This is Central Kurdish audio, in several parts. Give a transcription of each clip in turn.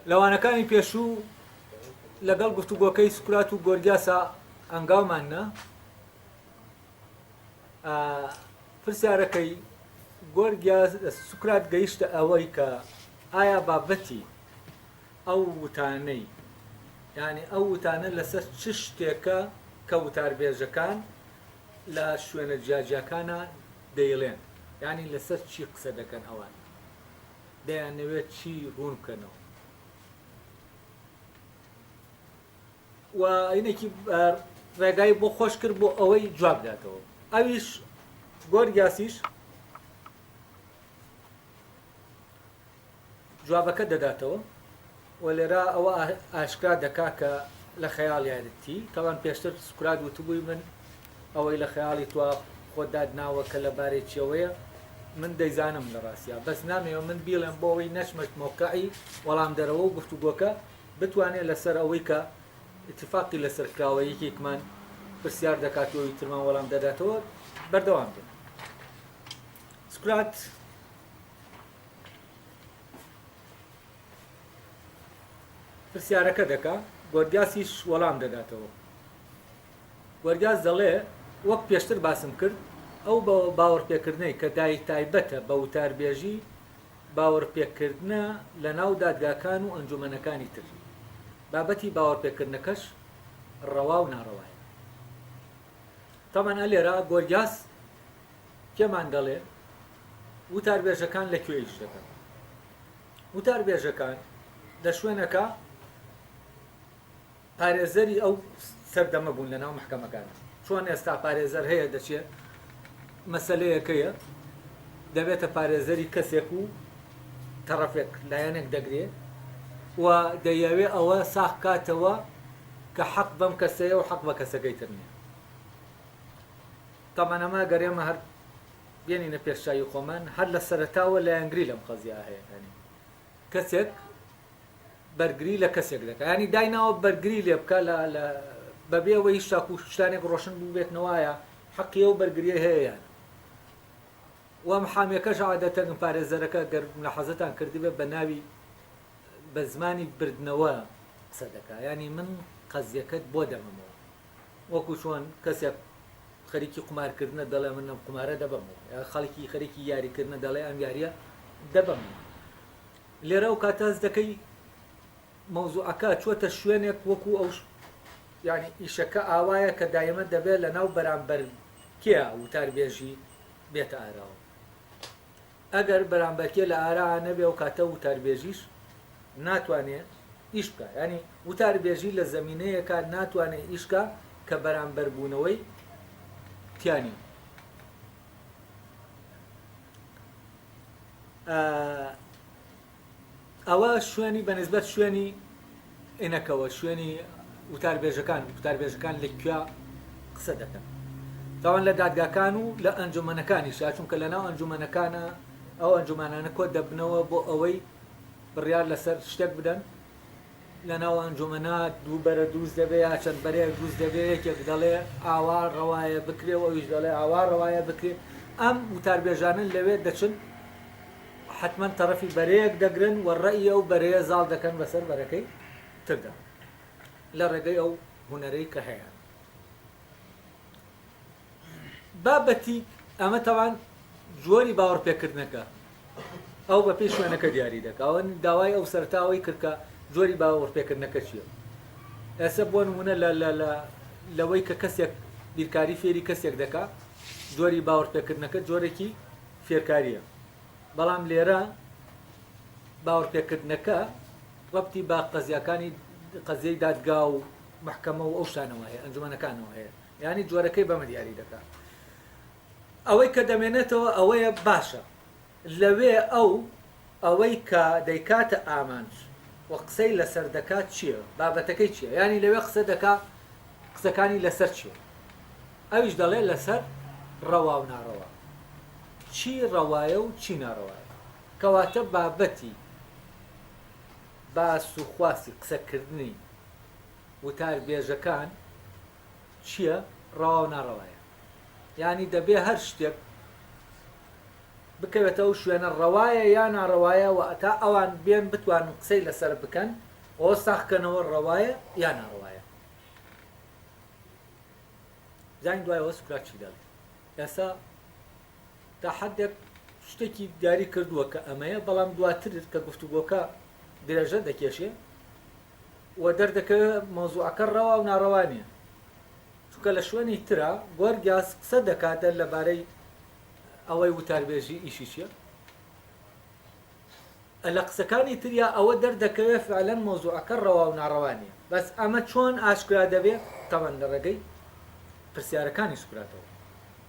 لە وانەکانی پێشوو لەگەڵ گفتوگۆکەی سوکرات و گۆرگیاسا هەنگاومان نا. پرسیارەکەی گۆرگیاس سوکرات گەیشتە ئەوەی کە ئایا بابەتی ئەو وتانەی یانی ئەو وتانە لەسەر چ شتێکە کە وتاربێژەکان لە شوێنە جیاجیاکانە دەیڵێن یانی لەسەر چی قسە دەکەن ئەوان دەیانەوێت چی ڕوون بکەنەوە و اینێکی ڕێگای بۆ خۆش کرد بۆ ئەوەی جواب داتەوە ئەویش گۆرگیاسیش جوابەکە دەداتەوە و لێرە ئەوە ئاشکرا دەکا کە لە خەیاڵیارەتی تەوان پێشتر سوکرات وتبووی من ئەوەی لە خەیاڵی توا خۆت دادناوە کە لە بارەی چیەوەیە من دەیزانم لە ڕاستیا بەس نامەوێ من بیڵێم بۆ ئەوەی نەچمە مەوقعی وەڵامدەرەوە و گفتوگۆکە بتوانێ لەسەر ئەوەی کە ئیتفاقی لەسەر کراوە یەکێکمان پرسیار دەکات و ئەوی ترمان وەڵام دەداتەوە بەردەوام بێت. سوکرات پرسیارەکە دەکا گۆرگیاسیش وەڵام دەداتەوە. گۆرگیاس دەڵێ وەک پێشتر باسم کرد ئەو باوەڕپێکردنەی کە دای تایبەتە بە وتاربێژی باوەڕپێکردنە لە ناو دادگاکان و ئەنجومەنەکانی تر. بابەتی باوەڕپێکردنەکەش ڕەوا و ناڕەوایە. تەبعەن ئە لێرە گۆرگیاس پێمان دەڵێ وتاربێژەکان لە کوێ ئیش دەکەن؟ وتاربێژەکان لە شوێنەکە پارێزەری ئەو سەردەمە بوون لەناو مەحکەمەکانە چۆن ئێستا پارێزەر هەیە دەچێ مەسەلەیەکەیە دەبێتە پارێزەری کەسێک و تەڕەفێک لایەنێک دەگرێ و دەیەوێ ئەوە ساخ کاتەوە کە حەق بەم کەسەیە و حەق بە کەسەکەی تر نییە تەبعەن ئەمە گەر ئێمە هەر بێنینە پێش چاوی خۆمان هەر لە سەرەتاوە لایەنگری لەم قەزیە هەیە یانی کەسێک بەرگری لە کەسێک دەکا ینی دایناوە بەرگری لێ بکە لە لە بەبێ ئەوەی هیچ تاکو شتانێک ڕۆشن بووبێتنەوەیە حەقی ئەو بەرگریە هەیە یان و محامیەکەش عادەتەن پارێزەرەکە گەر ملاحەزەتان کردبێ بە ناوی بە زمانی بردنەوە قسە دەکا ینی من قەزیەکەت بۆ دەمەمەوە وەکو چۆن کەسێک خەریکی قومارکردنە دەڵێ من ئەم قومارە دەبەمەوە یا خەڵکی خەریکی یاریکردنە دەڵێ ئەم یاریە دەبەمەوە لێرە ئەو کاتە هەست دەکەی مەوزوعەکە چووەتە شوێنێک وەکو ئەو یعنی ئیشەکە ئاوایە کە دایمە دەبێت لە ناو بەرامبەر کێ وتاربێژی بێتە ئاراوە ئەگەر بەرامبەرکێ لە ئارا نەبێ ئەو کاتە وتاربێژیش ناتوانێ ئیش بکە ینی وتاربێژی لە زمینەیەکە ناتوانێ ئیشکە کە بەرامبەربوونەوەی تیانی ئەوە شوێنی بە نسبەت شوێنی ئینەکەوە شوێنی وتاربێژەکان وتاربێژەکان لە کوێ قسە دەکەن تاوان لە دادگاکان و لە ئەنجومەنەکانیشا چونکە لە ناو ئەنجومەنەکانە ئەو ئەنجومانانە کۆ دەبنەوە بۆ ئەوەی بڕیار لەسەر شتێک بدەن لەناو ئەنجومەنا دوو بەرە دروست دەبێ یا چەند بەرەیەک دروست دەبێ، یەکێک دەڵێ ئاوا ڕەوایە بکرێ و ئەویش دەڵێ ئاوا ڕەوایە بکرێ، ئەم وتاربێژانە لەوێ دەچن حەتمەن تەڕەفی بەرەیەک دەگرن و ڕەئی ئەو بەرەیە زاڵ دەکەن بەسەر بەرەکەی تردا لە ڕێگەی ئەو هونەرەی کە هەیانە. بابەتی ئەمە تەوان جۆری باوەڕپێکردنەکە ئەو بە پێی شوێنەکە دیاری دەکا ئەوە داوای ئەو سەرەتا ئەوەی کرد کە جۆری باوەڕپێکردنەکە چییە ئێستا بۆ نمونە لە لە لە لەوەی کە کەسێک بیرکاری فێری کەسێک دەکا جۆری باوەڕپێکردنەکە جۆرێکی فێرکاریە بەڵام لێرە باوەڕپێکردنەکە ڕەبتی بە قەزیەکانی قەزیەی دادگا و. مەحکەمە و ئەو شتانەوە هەیە، ئەنجومەنەکانەوە هەیە. یانی جۆرەکەی بەمە دیاری دەکا. ئەوەی کە دەمێنێتەوە ئەوەیە باشە لەوێ ئەو ئەوەی کە دەیکاتە ئامانج و قسەی لەسەر دەکات چییە؟ بابەتەکەی چییە؟ یانی لەوێ قسە دەکا قسەکانی لەسەر چییە؟ ئەویش دەڵێ لەسەر ڕەوا و ناڕەوا. چی ڕەوایە و چی ناڕەوایە؟ کەواتە بابەتی باس و خواسی قسەکردنی وتاربێژەکان چییە؟ ڕەوا و ناڕەوایە. یانی دەبێ هەر شتێک بکەوێتە ئەو شوێنە ڕەوایە یا ناڕەوایە و تا ئەوان بێن بتوانن قسەی لەسەر بکەن و ساغ کەنەوە ڕەوایە یا ناڕەوایە. بزانین دوای ئەوە سوکرات چی دەڵێ. ئێستا تا حدێک شتێکی دیاری کردووە کە ئەمەیە، بەڵام دواتر کە گفتوگۆکە درێژە دەکێشێ و دەردەکەوێت مەوزوعەکە ڕەوا و ناڕەوا نییە. چونکە لە شوێنی ترا گۆرگیاس قسە دەکات دەر لەبارەی ئەوەی وتاربێژی ئیشی چیە؟ لە قسەکانی تریا ئەوە دەردەکەوێت فعلەن مەوزوعەکە ڕەوا و ناڕەوا نیە. بەس ئەمە چۆن ئاشکرا دەبێ؟ تەبعەن لە ڕێگەی پرسیارەکانی سوکراتەوە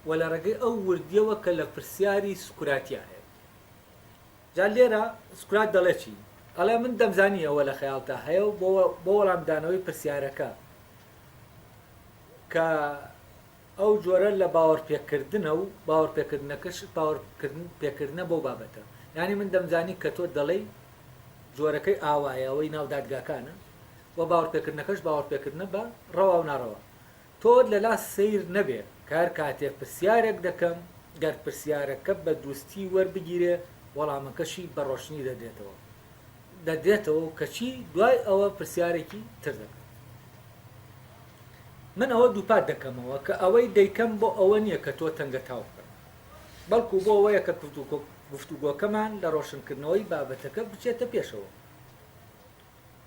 و لە ڕێگەی ئەو وردیەوە کە لە پرسیاری سوکراتیا هەیە. جا لێرە سوکرات دەڵێ چی؟ ئەڵێ من دەمزانی ئەوە لە خەیاڵتا هەیە و بۆ وەڵامدانەوەی پرسیارەکە کە ئەو جۆرە لە باوەڕپێکردنە و باوەڕپێکردنەکەش باوەڕکردن پێکردنە بەو بابەتە. یانی من دەمزانی کە تۆ دەڵێی جۆرەکەی ئاوایە ئەوەی ناو دادگاکانە و باوەڕپێکردنەکەش باوەڕپێکردنە بە ڕەوا و ناڕەوا. تۆت لەلا سەیر نەبێ کە هەر کاتێ پرسیارێک دەکەم گەر پرسیارەکە بە دروستی وەربگیرێ وەڵامەکەشی بە ڕۆشنی دەدرێتەوە دەدرێتەوە و کەچی دوای ئەوە پرسیارێکی تر دەکەم. من ئەوە دووپات دەکەمەوە کە ئەوەی دەیکەم بۆ ئەوە نییە کە تۆ تەنگەتاو بکەم، بەڵکو بۆ ئەوەیە کە گفتوگۆکەمان لە ڕۆشنکردنەوەی بابەتەکە بچێتە پێشەوە،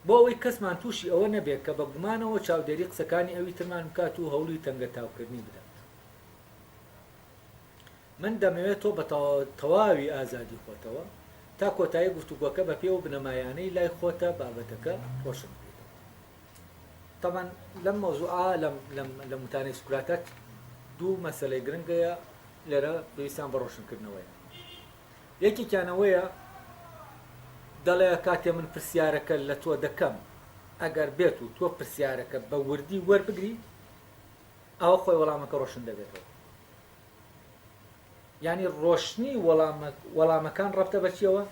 بۆ ئەوەی کەسمان تووشی ئەوە نەبێت کە بە گومانەوە چاودێری قسەکانی ئەوی ترمان بکات و هەوڵی تەنگەتاوکردنی بدات. من دەمەوێت تۆ بە تەواوی ئازادی خۆتەوە تا کۆتایی گفتوگۆکە بەپێی ئەو بنەمایانەی لای خۆتە بابەتەکە ڕۆشن بکەیتەوە. تەبعەن لەم مەوزوعە لەم لەم لەم وتانەی سوکراتە دوو مەسەلەی گرنگ هەیە لێرە پێویستیان بە ڕۆشنکردنەوەیە. یەکێکیان ئەوەیە دەڵێ کاتێ من پرسیارەکە لە تۆ دەکەم ئەگەر بێت و تۆ پرسیارەکە بە وردی وەربگری ئەوە خۆی وەڵامەکە ڕۆشن دەبێتەوە. یانی ڕۆشنی وەڵامە وەڵامەکان ڕەبتە بە چیەوە؟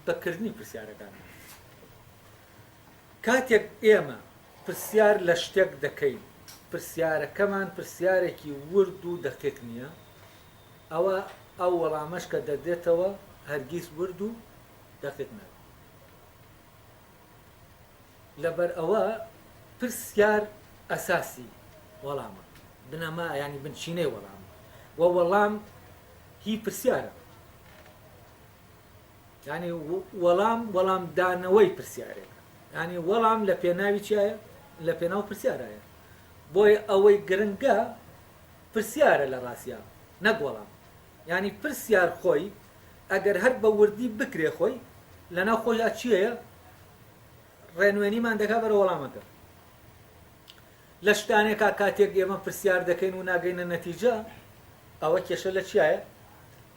بە کردنی پرسیارەکانەوە. کاتێک ئێمە پرسیار لە شتێک دەکەین، پرسیارەکەمان پرسیارێکی ورد و دەقیق نییە، ئەوا ئەو وەڵامەش کە دەدرێتەوە هەرگیز ورد و دەقیق نابێت. لەبەر ئەوە پرسیار ئەساسی وەڵامە، بنەما یانی بنچینەی وەڵامە و وەڵام هی پرسیارە. یانی وەڵام وەڵامدانەوەی پرسیارێکە. یانی وەڵام لە پێناوی چیایە؟ لە پێناو پرسیارایە. بۆیە ئەوەی گرنگە پرسیارە لە ڕاستیا نەک وەڵام. یانی پرسیار خۆی ئەگەر هەر بە وردی بکرێ خۆی لەناو خۆیدا چیەیە ڕێنوێنیمان دەکا بەرەو وەڵامەکە. لە شتانێکا کاتێک ئێمە پرسیار دەکەین و ناگەینە نەتیجە ئەوە کێشە لە چیایە؟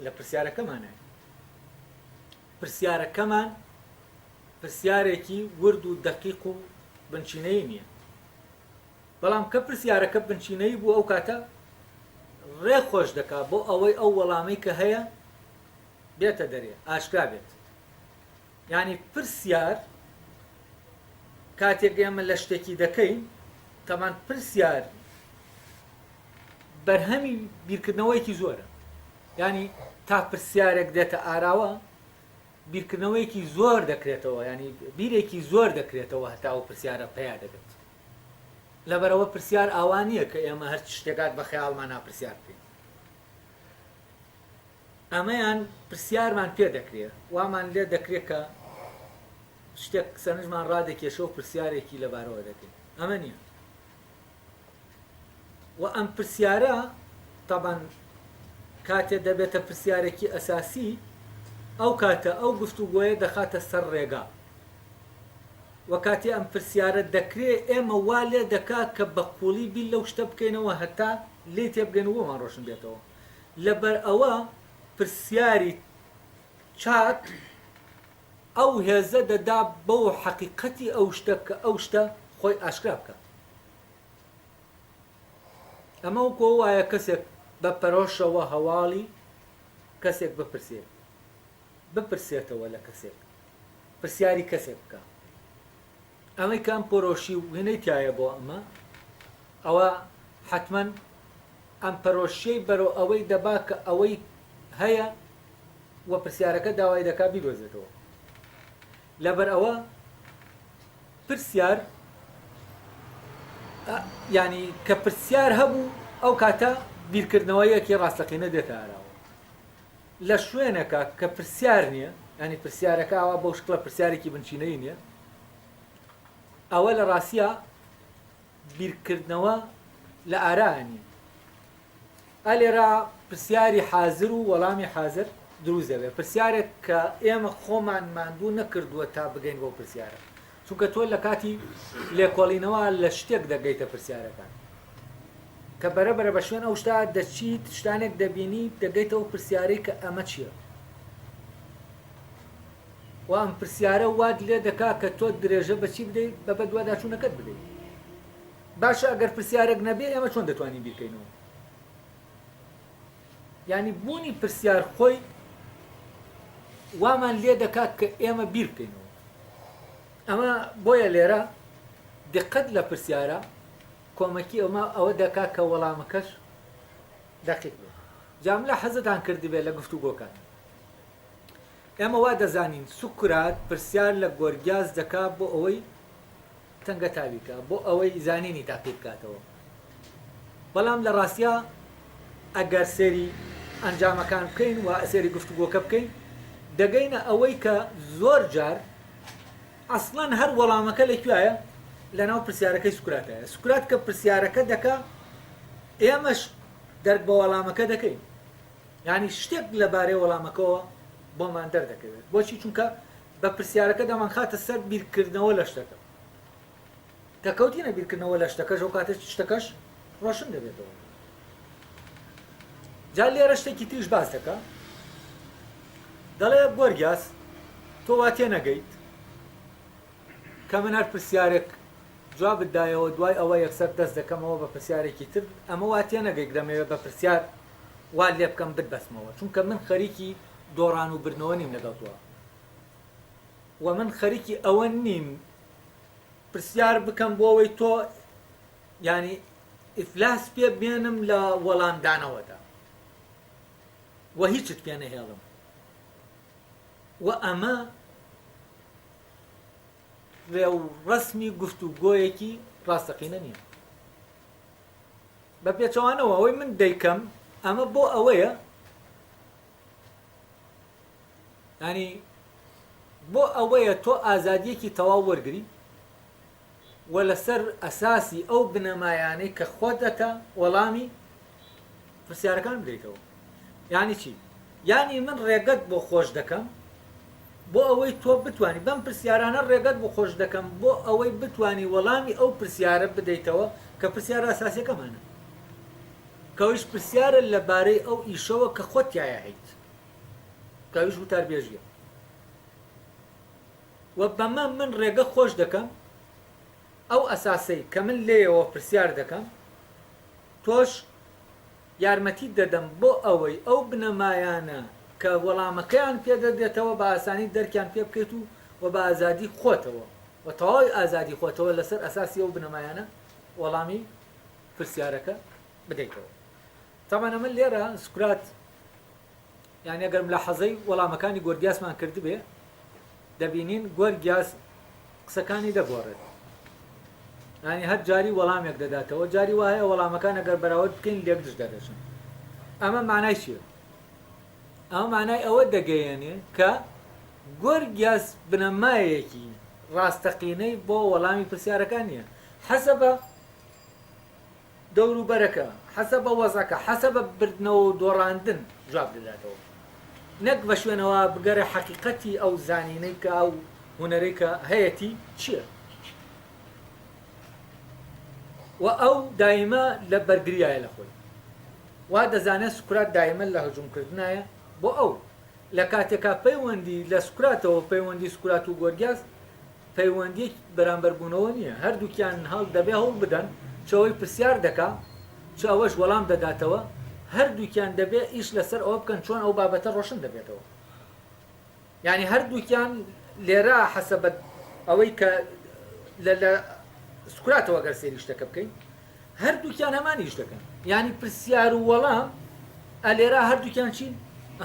لە پرسیارەکەمانایە. پرسیارەکەمان پرسیارێکی ورد و دەقیق و بنچینەیی نییە. بەڵام کە پرسیارەکە بنچینەیی بوو ئەو کاتە ڕێ خۆش دەکا بۆ ئەوەی ئەو وەڵامەی کە هەیە بێتە دەرێ، ئاشکرا بێت. یانی پرسیار کاتێک ئێمە لە شتێکی دەکەین تەمان پرسیار بەرهەمی بیرکردنەوەیەکی زۆرە. یانی تا پرسیارێک دێتە ئاراوە بیرکردنەوەیەکی زۆر دەکرێتەوە ینی بیرێکی زۆر دەکرێتەوە هەتا ئەو پرسیارە پەیا دەبێت. لەبەرئەوە پرسیار ئاوا نییە کە ئێمە هەرچ شتێک هات بە خەیاڵمانا پرسیار بکەین. ئەمەیان پرسیارمان پێ دەکرێ، وامان لێ دەکرێ کە شتێک سەرنجمان ڕادەکێشێ و پرسیارێکی لەبارەوە دەکەین. ئەمە نییە. و ئەم پرسیارە تەبەن کاتێ دەبێتە پرسیارێکی ئەساسی، ئەو کاتە ئەو گفتوگۆیە دەخاتە سەر ڕێگا. وە کاتێ ئەم پرسیارە دەکرێ ئێمە وا لێ دەکا کە بە قووڵی بیر لەو شتە بکەینەوە هەتا لێی تێبگەین و بۆمان ڕۆشن بێتەوە. لەبەر ئەوە پرسیاری چاک ئەو هێزە دەدا بەو حەقیقەتی ئەو شتە کە ئەو شتە خۆی ئاشکرا بکا. ئەمە وەکو ئەو وایە کەسێک بە پەرۆشەوە هەواڵی کەسێک بپرسێ، بپرسێتەوە لە کەسێک، پرسیاری کەسێک بکا. ئەمەی کە ئەم پەرۆشی و هینەی تیایە بۆ ئەمە، ئەوە حەتمەن ئەم پەرۆشیەی بەرەو ئەوەی دەبا کە ئەوەی هەیە و پرسیارەکە داوای دەکا بیدۆزێتەوە. لەبەر ئەوە پرسیار یانی کە پرسیار هەبوو ئەو کاتە بیرکردنەوەیەکی ڕاستەقینە دێتە ئاراوە. لە شوێنەکە کە پرسیار نییە، یانی پرسیارەکە ئاوا بەو شکڵە پرسیارێکی بنچینەیی نییە، ئەوە لە ڕاستیا بیرکردنەوە لە ئارا نییە. ئا لێرە پرسیاری حازر و وەڵامی حازر دروست دەبێت. پرسیارێک کە ئێمە خۆمان ماندوو نەکردووە تا بگەین بەو پرسیارە. چونکە تۆ لە کاتی لێکۆڵینەوە لە شتێک دەگەیتە پرسیارەکان. کە بەرە بەرە بە شوێن ئەو شتە دەچیت، شتانێک دەبینیت، دەگەیتە ئەو پرسیارەی کە ئەمە چییە؟ و ئەم پرسیارە وات لێ دەکا کە تۆ درێژە بە چی بدەیت؟ بە بەدواداچوونەکەت بدەیت. باشە ئەگەر پرسیارێک نەبێ ئێمە چۆن دەتوانین بیرکەینەوە؟ یانی بوونی پرسیار خۆی وامان لێ دەکات کە ئێمە بیر بکەینەوە. ئەمە بۆیە لێرە دقەت لە پرسیارە کۆمەکی ئەمە ئەوە دەکات کە وەڵامەکەش دەقیق بێت. جا ملا حەزتان کردبێت لە گفتوگۆکان ئێمە وا دەزانین سوکرات پرسیار لە گۆرگیاس دەکا بۆ ئەوەی تەنگەتاوی کا بۆ ئەوەی زانینی تاقی بکاتەوە بەڵام لە ڕاستیا ئەگەر سێری ئەنجامەکان بکەین و سێری گفتوگۆکە بکەین دەگەینە ئەوەی کە زۆر جار ئەسڵەن هەر وەڵامەکە لە کوایە لەناو پرسیارەکەی سوکراتایە سوکرات کە پرسیارەکە دەکا ئێمەش دەرک بە وەڵامەکە دەکەین یعنی شتێک لەبارەی وەڵامەکەەوە بۆمان دەردەکەوێت بۆچی چونکە بە پرسیارەکە دەمانخاتە سەر بیرکردنەوە لە شتەکە. کە کەوتینە بیرکردنەوە لە شتەکەش ئەو کاتە شتەکەش ڕۆشن دەبێتەوە. جا لێرە شتێکی تریش باس دەکا دەڵێ گۆرگیاس تۆ وا تێنەگەیت کە من هەر پرسیارێک جوابت دایەوە دوای ئەوە یەکسەر دەست دەکەمەوە بە پرسیارێکی تر ئەمە وا تێنەگەیت دەمەوێت بە پرسیار وا لێ بکەم بتبەستمەوە چونکە من خەریکی دۆڕان و بردنەوە نیم لەگەڵ تۆ وە من خەریکی ئەوە نیم پرسیار بکەم بۆ ئەوەی تۆ یانی ئیفلاس پێ بێنم لە وەڵامدانەوەدا و هیچت پێ نەهێڵم و ئەمە ڕێوڕەسمی گفتوگۆیەکی ڕاستەقینە نییە. بە پێچەوانەوە ئەوەی من دەیکەم ئەمە بۆ ئەوەیە ینی بۆ ئەوەیە تۆ ئازادیەکی تەواو وەرگری و لەسەر ئەساسی ئەو بنەمایانەی کە خۆت دەتە وەڵامی پرسیارەکان بدەیتەوە یانی چی یانی من ڕێگەت بۆ خۆش دەکەم بۆ ئەوەی تۆ بتانی بەم پرسیارانە ڕێگەت بۆ خۆش دەکەم بۆ ئەوەی بتانی وەڵامی ئەو پرسیارە بدەیتەوە کە پرسیارە ئەساسیەکەمانە کەویش پرسیارە لەبارەی ئەو ئیشەوە کە خۆت تیایا هەیت کەویش وتاربێژیە و بەمە من ڕێگە خۆش دەکەم ئەو ئەساسەی کە من لێیەوە پرسیار دەکەم تۆش یارمەتیت دەدەم بۆ ئەوەی ئەو بنەمایانە کە وەڵامەکەیان پێ دەدرێتەوە بە ئاسانی دەرکیان پێ بکەیت و و بە ئازادی خۆتەوە و تەواوی ئازادی خۆتەوە لەسەر ئەساسی ئەو بنەمایانە وەڵامی پرسیارەکە بدەیتەوە. تەبعەن ئەمە لێرە سوکرات یانی ئەگەر ملاحەزەی وەڵامەکانی گۆرگیاسمان کردبێ دەبینین گۆرگیاس قسەکانی دەگۆڕێت ینی هەر جاری وەڵامێک دەداتەوە جاری وایە وەڵامەکان ئەگەر بەراورد بکەین لێک دژ دەدەچن ئەمە مانای چییە ئەمە مانای ئەوە دەگەیەنێ کە گۆرگیاس بنەمایەکی ڕاستەقینەی بۆ وەڵامی پرسیارەکان نییە حەسەبە دەوروبەرەکە، حەسەبە وەزعەکە، حەسەبە بردنەوە و دۆڕاندن جواب دەداتەوە. نەک بە شوێنەوە بگەرێ حەقیقەتی ئەو زانینەی کە ئەو هونەرەی کە هەیەتی چییە؟ و ئەو دایمە لە بەرگریایە لە خۆی. وا دەزانێت سوکرات دایمە لە هجومکردنایە بۆ ئەو. لە کاتێکا پەیوەندی لە سوکراتەوە پەیوەندی سوکرات و گۆرگیاس پەیوەندیەکی بەرامبەربوونەوە نییە، هەردووکیان هەڵ دەبێ هەوڵ بدەن، چ ئەوەی پرسیار دەکا، چ ئەوەش وەڵام دەداتەوە، هەردووکیان دەبێ ئیش لەسەر ئەوە بکەن چۆن ئەو بابەتە ڕۆشن دەبێتەوە. یانی هەردووکیان لێرە حەسەبە ئەوەی کە لە لە سوکراتەوە گەر سەیری شتەکە بکەین، هەردووکیان هەمان ئیش دەکەن. یانی پرسیار و وەڵام ئە لێرە هەردووکیان چین؟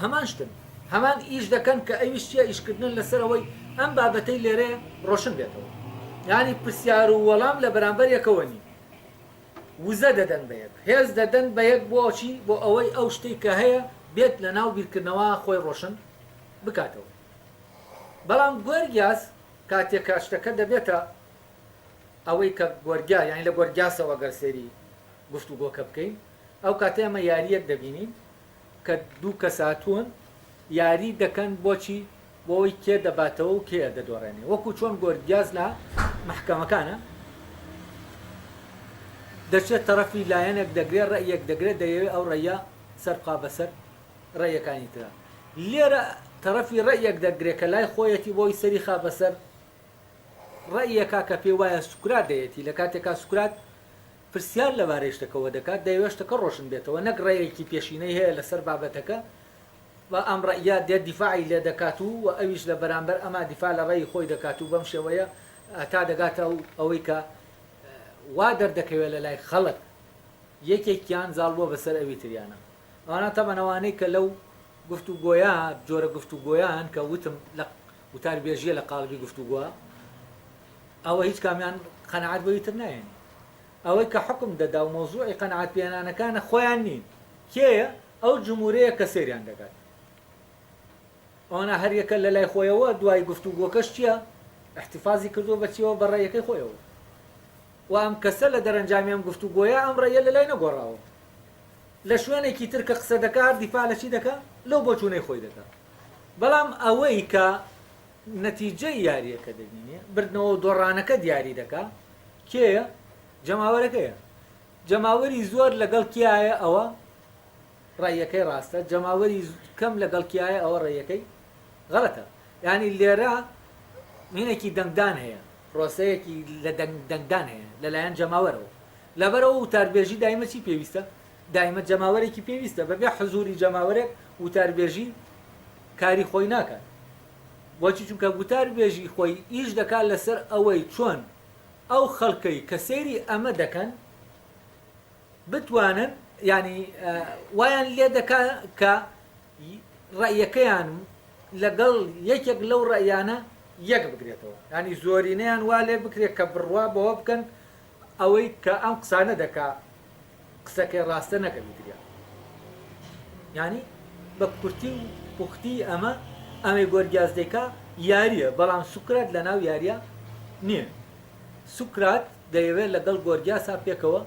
هەمان شتن. هەمان ئیش دەکەن کە ئەویش چییە؟ ئیشکردنە لەسەر ئەوەی ئەم بابەتەی لێرەیە ڕۆشن بێتەوە. یانی پرسیار و وەڵام لە بەرامبەر یەکەوە نین. وزە دەدەن بە یەک، هێز دەدەن بە یەک بۆ چی؟ بۆ ئەوەی ئەو شتەی کە هەیە بێت لە ناو بیرکردنەوە خۆی ڕۆشن بکاتەوە. بەڵام گۆرگیاس کاتێک کە شتەکە دەبێتە ئەوەی کە گۆرگیا یانی لە گۆرگیاسەوە گەر سەیری گفتوگۆکە بکەین ئەو کاتە ئێمە یارییەک دەبینین کە دوو کەس هاتوون یاری دەکەن بۆچی بۆ ئەوەی کێ دەباتەوە و کێ دەدۆڕێنێ وەکو چۆن گۆرگیاس لە مەحکەمەکانە دەچێت تەڕەفی لایەنێک دەگرێت ڕەئیەک دەگرێت دەیەوێت ئەو ڕەئیە سەربخا بەسەر ڕەئیەکانی ترا لێرە تەڕەفی ڕەئیەک دەگرێت کە لای خۆیەتی بۆی سەری خا بەسەر ڕەئیەکا کە پێی وایە سوکرات دەیەتی، لە کاتێکا سوکرات پرسیار لەبارەی شتەکەوە دەکات، دەیەوێت شتەکە ڕۆشن بێتەوە، نەک ڕەئیەکی پێشینەی هەیە لەسەر بابەتەکە و ئەم ڕەئیە دێت دیفاعی لێ دەکات و و ئەویش لە بەرامبەر ئەما دیفاع لە ڕەئی خۆی دەکات و بەم شێوەیە هەتا دەگاتە ئەوەی کە وا دەردەکەوێت لە لای خەڵک یەکێکیان زاڵ بووە بەسەر ئەوی تریانا. ئەوانە تەبعەن ئەوانەی کە لەو گفتوگۆیە جۆرە گفتوگۆیان کە وتم لە وتاربێژیە لە قاڵبی گفتوگۆ ئەوە هیچ کامیان قەناعەت بەوی تر ناهێنێ. ئەوەی کە حوکم دەدا و مەوزوعی قەناعەت پێهێنانەکانە خۆیان نین. کێیە؟ ئەو جمهورەیە کە سەیریان دەکات. ئەوانە هەر یەکە لە لای خۆیەوە دوای گفتوگۆکەش چیە؟ ئیحتیفازی کردووە بە چیەوە؟ بە ڕەئیەکەی خۆیەوە. و ئەم کەسە لە دەرەنجامی ئەم گفتوگۆیە ئەم ڕەئیە لە لای نەگۆڕاوە. لە شوێنێکی تر کە قسە دەکا هەر دیفاع لە چی دەکا؟ لەو بۆچوونەی خۆی دەکا. بەڵام ئەوەی کە نەتیجەی یارییەکە دەبینێ، بردنەوە و دۆڕانەکە دیاری دەکا کێیە؟ جەماوەرەکەیە. جەماوەری زۆر لەگەڵ کێیایە ئەوە ڕەئیەکەی ڕاستە، جەماوەری کەم لەگەڵ کێیایە ئەوە ڕەئیەکەی غەڵەتە. یانی لێرە هینێکی دەنگدان هەیە، پرۆسەیەکی لە دەنگدان هەیە لەلایەن جەماوەرەوە. لەبەرئەوە وتاربێژی دایمە چی پێویستە؟ دایمە جەماوەرێکی پێویستە، بەبێ حزوری جەماوەرێک وتاربێژی کاری خۆی ناکات. بۆچی؟ چونکە وتاربێژی خۆی ئیش دەکات لەسەر ئەوەی چۆن ئەو خەڵکەی کە سەیری ئەمە دەکەن بتوانن یانی وایان لێ دەکا کە ڕەئیەکەیان لەگەڵ یەکێک لەو ڕەئیانە یەک بگرێتەوە. یانی زۆرینەیان وا لێ بکرێت کە بڕوا بەوە بکەن ئەوەی کە ئەم قسانە دەکا قسەکەی ڕاستە نەک ئەوی تریان. یانی بە کورتی و پوختی ئەمە ئەمەی گۆرگیاس دەیکا یارییە، بەڵام سوکرات لەناو یارییە نییە. سوکرات دەیەوێت لەگەڵ گۆرگیاسا پێکەوە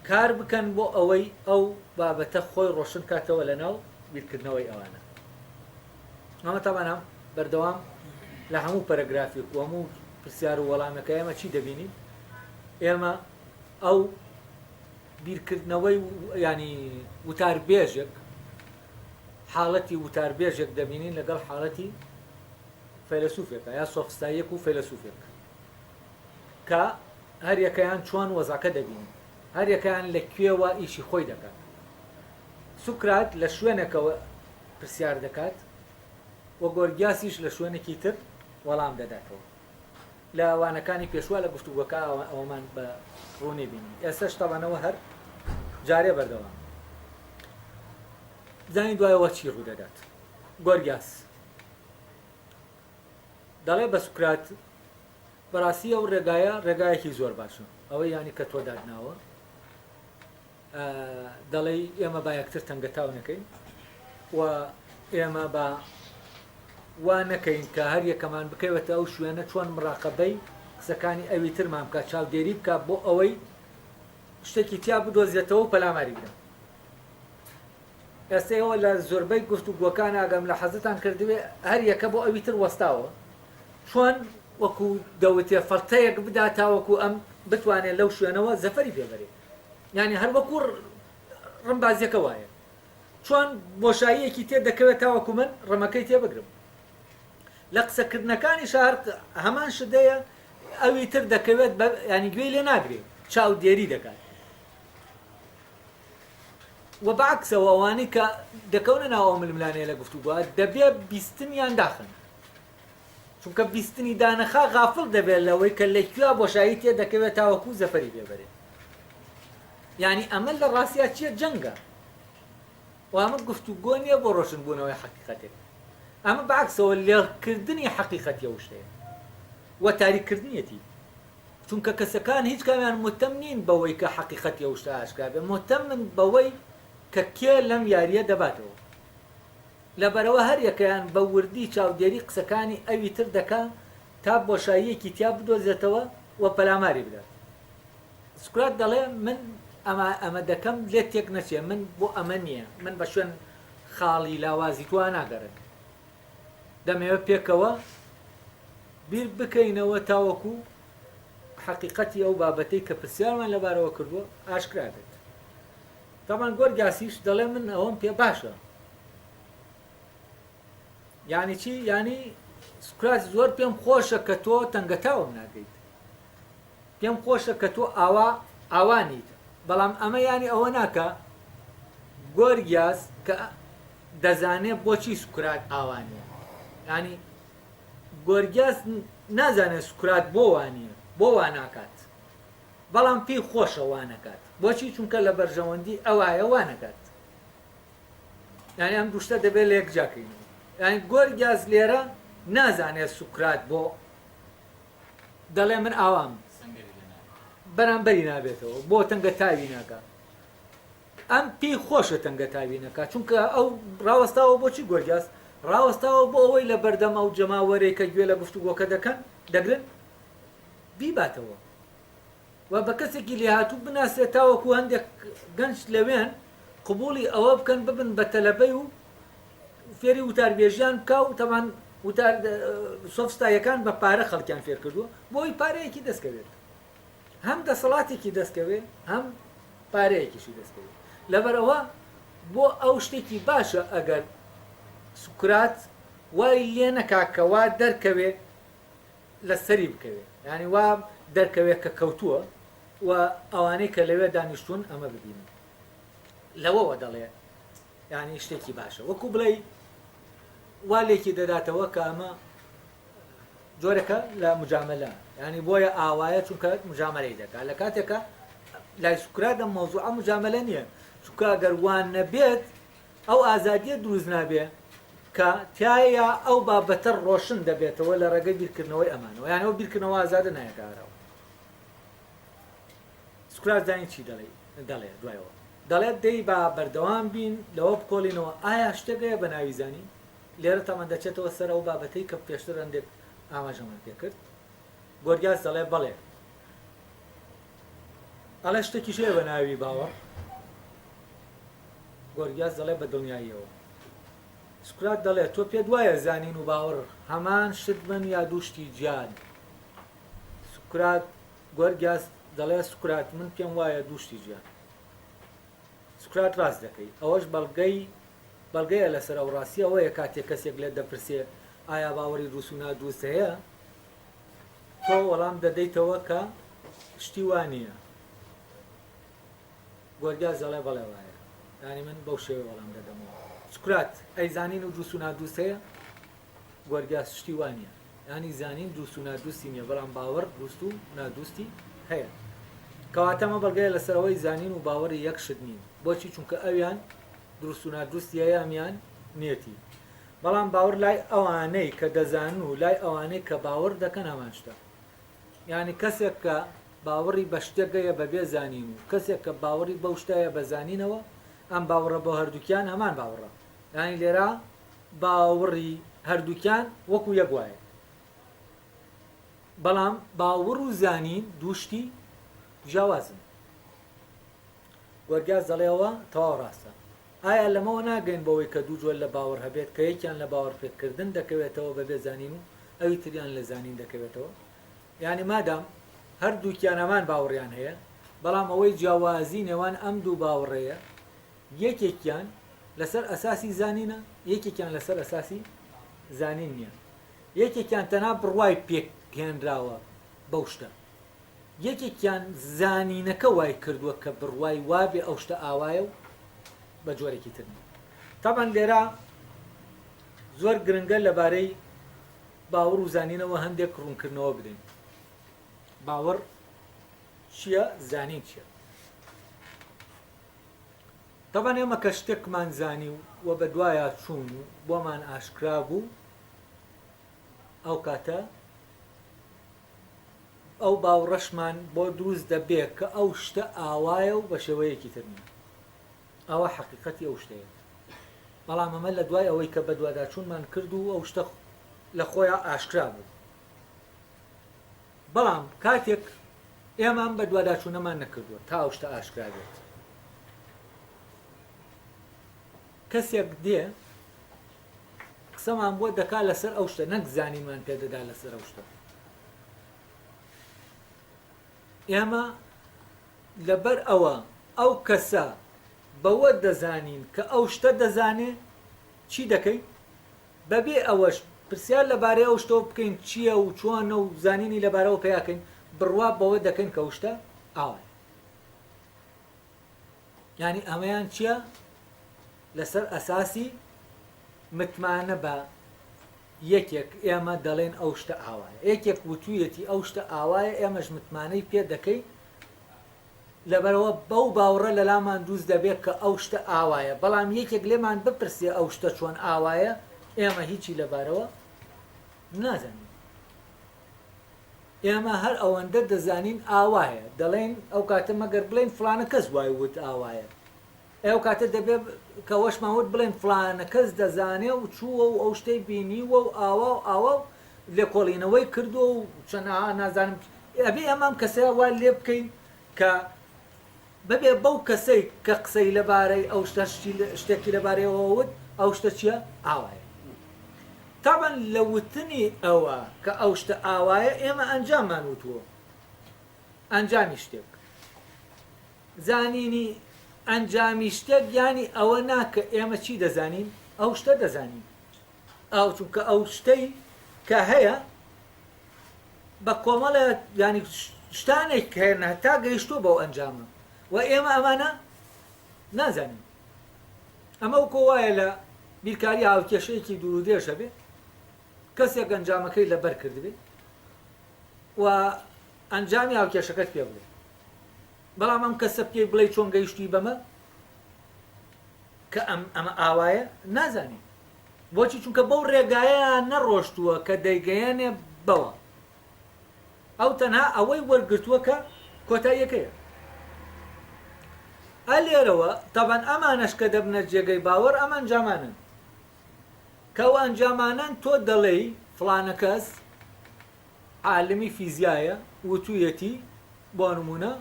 کار بکەن بۆ ئەوەی ئەو بابەتە خۆی ڕۆشن کاتەوە لەناو بیرکردنەوەی ئەوانە. ئەمە تەبعەن بەردەوام لە هەموو پەرەگرافێک و هەموو پرسیار و وەڵامێکە ئێمە چی دەبینین؟ ئێمە ئەو بیرکردنەوەی ینی وتاربێژێک حاڵەتی وتاربێژێک دەبینین لەگەڵ حاڵەتی فەیلەسوفێکە یا سۆفستاییەک و فەیلەسوفێک کە هەریەکەیان چۆن وەزعەکە دەبینن هەریەکەیان لە کوێوە ئیشی خۆی دەکات سوکرات لە شوێنێکەوە پرسیار دەکات و گۆرگیاسیش لە شوێنێکی تر وەڵام دەداتەوە. لە وانەکانی پێشوە لە گفتوگۆکە ئەوەمان بە ڕوونی بینی. ئێستەش تەبعەن ئەوە هەر جارێ بەردەوامە. بزانین دوایەوە چی ڕوودەدات. گۆرگیاس دەڵێ بە سوکرات بەڕاستی ئەو ڕێگایە ڕێگایەکی زۆر باشە ئەوەی یانی کە تۆ دادناوە دەڵێی ئێمە با یەکتر تەنگەتاو نەکەین و ئێمە با وا نەکەین کە هەر یەکەمان بکەوێتە ئەو شوێنە چۆن مراقەبەی قسەکانی ئەوی ترمان بکات چاودێری بکات بۆ ئەوەی شتێکی تیا بدۆزێتەوە و پەلاماری بدەن ئێستا ئێوە لە زۆربەی گفتوگۆکان ئاگام لە حەزتان کردبێ هەر یەکە بۆ ئەوی تر وەستاوە. چۆن وەکو دەوترێ فەڵتەیەک بدا تاوەکو ئەم بتوانێت لەو شوێنەوە زەفەری پێ بەرێ. یانی هەر وەکو ڕمبازیەکە وایە. چۆن بۆشاییەکی تێ دەکەوێت تاوەکو من ڕمەکەی تێ بگرم. لە قسەکردنەکانیشا هەر هەمان شت هەیە ئەوی تر دەکەوێت بە یانی گوێی لێ ناگرێ چاودێری دەکات. وە بەعەکسەوە ئەوانەی کە دەکەونە ناو ئەو ململانێیە لە گفتوگۆ دەبێ بیستنیان داخەن. چونکە بیستنی دانەخا غافڵ دەبێت لەوەی کە لە کوێ بۆشایی تێ دەکەوێت تاوەکو زەفەری پێ بەرێ. یانی ئەمە لە ڕاستیا چییە؟ جەنگە. و ئەمە گفتوگۆ نییە بۆ ڕۆشنبوونەوەی حەقیقەتێک. ئەمە بەعەکسەوە لێڵکردنی حەقیقەتی ئەو شتەیە و تاریککردنیەتی. چونکە کەسەکان هیچ کامیان موهتەم نین بەوەی کە حەقیقەتی ئەو شتە ئاشکرا بێت، موهتەمن بەوەی کە کێ لەم یارییە دەباتەوە. لەبەرئەوە هەریەکەیان بە وردی چاودێری قسەکانی ئەوی تر دەکا تا بۆشاییەکی تیا بدۆزێتەوە و پەلاماری بدات. سوکرات دەڵێ من ئەمە ئەمە دەکەم لێت تێک نەچێ، من بۆ ئەمە نییە، من بە شوێن خاڵی لاوازی تۆ ناگەڕێم. دەمەوێت پێکەوە بیر بکەینەوە تاوەکو حەقیقەتی ئەو بابەتەی کە پرسیارمان لەبارەوە کردووە ئاشکرا بێت. تەبعەن گۆرگاسیش دەڵێ من ئەوەم پێ باشە. یعنی چی؟ یعنی سوکرات زۆر پێم خۆشە کە تۆ تەنگەتاوم ناکەیت. پێم خۆشە کە تۆ ئاوا ئاوا نیت. بەڵام ئەمە یانی ئەوە ناکا گۆرگیاس کە دەزانێ بۆچی سوکرات ئاوا نییە. یانی گۆرگیاس نازانێ سوکرات بۆ وا نییە، بۆ وا ناکات. بەڵام پێی خۆشە وا نەکات. بۆچی؟ چونکە لە بەرژەوەندی ئەوایە وا نەکات. یانی ئەم دوو شتە دەبێت لە یەک جیا کەینەوە. یانی گۆرگیاس لێرە نازانێ سوکرات بۆ دەڵێ من ئاوام بەرامبەری نابێتەوە بۆ تەنگە تاوی ناکا ئەم پێی خۆشە تەنگە تاوی نەکا چونکە ئەو ڕاوەستاوە بۆچی گۆرگیاس ڕاوەستاوە بۆ ئەوەی لە بەردەم ئەو جەماوەرەی کە گوێ لە گفتوگۆکە دەکەن دەگرن بیباتەوە و بە کەسێکی لێهاتوو بناسرێت تاوەکو هەندێک گەنج لەوێن قبوڵی ئەوە بکەن ببن بە تەلەبەی و فێری وتاربێژیان بکا و تەبان وتار سۆفستایەکان بە پارە خەڵکیان فێر کردووە بۆی پارەیەکی دەستکەوێت هەم دەسەڵاتێکی دەستکەوێت هەم پارەیەکیشی دەستکەوێت لەبەرەوە بۆ ئەو شتێکی باشە ئەگەر سوکرات وای لێ نەکا کە وا دەرکەوێ لە سەری بکەوێ یانی وا دەرکەوێ کە کەوتووە و ئەوانەی کە لەوێ دانیشتوون ئەمە ببینن لەوەوە دەڵێ یانی شتێکی باشە وەکو بڵێ وا لێکی دەداتەوە کە ئەمە جۆرەکە لە مجاملە ینی بۆیە ئاوایە چونکە مجاملەی دەکات لە کاتێکە لای سوکرات ئەم مەوزوعە مجاملە نییە چونکە ئەگەر وان نەبێت ئەو ئازادیە دروست نابێ کە تیایا ئەو بابەتە ڕۆشن دەبێتەوە لە ڕێگەی بیرکردنەوەی ئەمانەوە یان ئەو بیرکردنەوە ئازادە نایەتە ئاراوە. سوکرات زانی چی دەڵێ دەڵێ دوایەوە دەڵێت دەی با بەردەوام بین لەوە بکۆڵینەوە ئایا شتێک هەیە بە ناوی زانین؟ لێرە تەمان دەچێتەوە سەر ئەو بابەتەی کە پێشتر هەندێک ئاماژەمان پێکرد. گۆرگیاس دەڵێ بەڵێ ئەڵێ شتێکیش هەیە بە ناوی باوەڕ. گۆرگیاس دەڵێ بە دڵنیاییەوە. سوکرات دەڵێ تۆ پێت وایە زانین و باوەڕ هەمان شت بن یا دوو شتی جیان؟ سوکرات، گۆرگیاس دەڵێ سوکرات من پێم وایە دوو شتی جیان. سوکرات ڕاست دەکەی. ئەوەش بەڵگەی بەڵگەیە لەسەر ئەو ڕاستیە ئەوەیە کاتێک کەسێک لێت دەپرسێ ئایا باوەڕی دروست و نادروست هەیە؟ تۆ وەڵام دەدەیتەوە کە شتی وا نییە. گۆرگیاس دەڵێ بەڵێ وایە. یانی من بەو شێوەیە وەڵام دەدەمەوە. سوکرات، ئەی زانین و دروست و نادروست هەیە؟ گۆرگیاس، شتی وا نییە. یانی زانین دروست و نادروستی نییە، بەڵام باوەڕ دروست و نادروستی هەیە. کەواتە ئەمە بەڵگەیە لەسەر ئەوەی زانین و باوەڕی یەک شت نین. بۆچی؟ چونکە ئەویان دروست و نادروستی هەیە ئەمیان نیەتی. بەڵام باوەڕ لای ئەوانەی کە دەزانن و لای ئەوانەی کە باوەڕ دەکەن هەمان شتە. یانی کەسێک کە باوەڕی بە شتێک هەیە بە بێ زانین و کەسێک کە باوەڕی بەو شتە هەیە بە زانینەوە، ئەم باوەڕە بۆ هەردووکیان هەمان باوەڕە. یانی لێرە باوەڕی هەردووکیان وەکو یەک وایە. بەڵام باوەڕ و زانین دوو شتی جیاوازن. گۆرگیاس دەڵێ ئەوە تەواو ڕاستە. ئایا لەمەوە ناگەین بەوەی کە دوو جۆر لە باوەڕ هەبێت کە یەکیان لە باوەڕپێکردن دەکەوێتەوە بەبێ زانین و ئەوی تریان لە زانین دەکەوێتەوە؟ یانی مادام هەردووکیان هەمان باوەڕیان هەیە، بەڵام ئەوەی جیاوازی نێوان ئەم دوو باوەڕەیە یەکێکیان لەسەر ئەساسی زانینە، یەکێکیان لەسەر ئەساسی زانین نییە. یەکێکیان تەنها بڕوای پێک هێنراوە بەو شتە. یەکێکیان زانینەکە وای کردووە کە بڕوای وابێ ئەو شتە ئاوایە و بە جۆرێکی تر نییە. تەبعەن لێرە زۆر گرنگە لەبارەی باوەڕ و زانینەوە هەندێک ڕوونکردنەوە بدەین. باوەڕ چییە؟ زانین چییە؟ تەبعەن ئێمە کە شتێکمان زانی و بەدوایا چوون و بۆمان ئاشکرا بوو ئەو کاتە ئەو باوڕەشمان بۆ دروست دەبێ کە ئەو شتە ئاوایە و بە شێوەیەکی تر نییە. ئەوە حەقیقەتی ئەو شتەیە. بەڵام ئەمە لە دوای ئەوەی کە بەدواداچوونمان کرد و ئەو شتە لە خۆیا ئاشکرا بوو. بەڵام کاتێک ئێمە ئەم بەدواداچوونەمان نەکردووە تا ئەو شتە ئاشکرا بێت، کەسێک دێ قسەمان بۆ دەکا لەسەر ئەو شتە، نەک زانینمان پێ دەدا لەسەر ئەو شتە. ئێمە لەبەر ئەوە ئەو کەسە بەوە دەزانین کە ئەو شتە دەزانێ چی دەکەین؟ بەبێ ئەوەش پرسیار لەبارەی ئەو شتەوە بکەین چییە و چۆنە و زانینی لەبارەوە پەیاکەین، بڕوا بەوە دەکەین کە ئەو شتە ئاوایە. یانی ئەمەیان چییە؟ لەسەر ئەساسی متمانە بە یەکێک ئێمە دەڵێن ئەو شتە ئاوایە. یەکێک وتوویەتی ئەو شتە ئاوایە ئێمەش متمانەی پێ دەکەین، لەبەرئەوە بەو باوڕە لەلامان دروست دەبێت کە ئەو شتە ئاوایە، بەڵام یەکێک لێمان بپرسێ ئەو شتە چۆن ئاوایە، ئێمە هیچی لەبارەوە نازانین. ئێمە هەر ئەوەندە دەزانین ئاوایە، دەڵێین ئەو کاتە مەگەر بڵێین فڵانە کەس وای وت ئاوایە. ئەی ئەو کاتە دەبێ کە ئەوەشمان وت بڵێین فڵانە کەس دەزانێ و چووە و ئەو شتەی بینیوە و ئاوا و ئاوا و لێکۆڵینەوەی کردووە و چەنەها نازانم ئەبێ ئێمە ئەم کەسە وا لێ بکەین کە ببێ بەو کەسەی کە قسەی لەبارەی ئەو شتە شتێکی لەبارەیەوە وت ئەو شتە چییە ئاوایە تابەن لە وتنی ئەوە کە ئەو شتە ئاوایە ئێمە ئەنجاممان وتووە ئەنجامی شتێک زانینی ئەنجامی شتێک یانی ئەوە نا کە ئێمە چی دەزانین ئەو شتە دەزانین ئەو چونکە ئەو شتەی کە هەیە بە کۆمەڵێ یانی شتانێک هەیە هەتا گەیشتووە بەو ئەنجامە و ئێمە ئەمانە نازانین ئەمە وەکۆ وایە لە بیرکاری هاوکێشەیەکی دوور و درێژ هەبێ کەسێک ئەنجامەکەی لەبەر کردبێ و ئەنجامی هاوکێشەکەت پێ بڵێ بەڵام ئەم کەسە پێی بڵێ چۆن گەیشتووی بەمە کە ئەم ئەمە ئاوایە نازانێ بۆچی چونکە بەو ڕێگایە نەڕۆشتووە کە دەیگەیەنێ بەوە ئەو تەنها ئەوەی وەرگرتووە کە کۆتاییەکەیە ئە لێرەوە تەبەن ئەمانەش کە دەبنە جێگەی باوەڕ ئەم ئەنجامانن کە ئەو ئەنجامانەن تۆ دەڵێی فڵانە کەس عالمی فیزیایە وتویەتی بۆ نمونە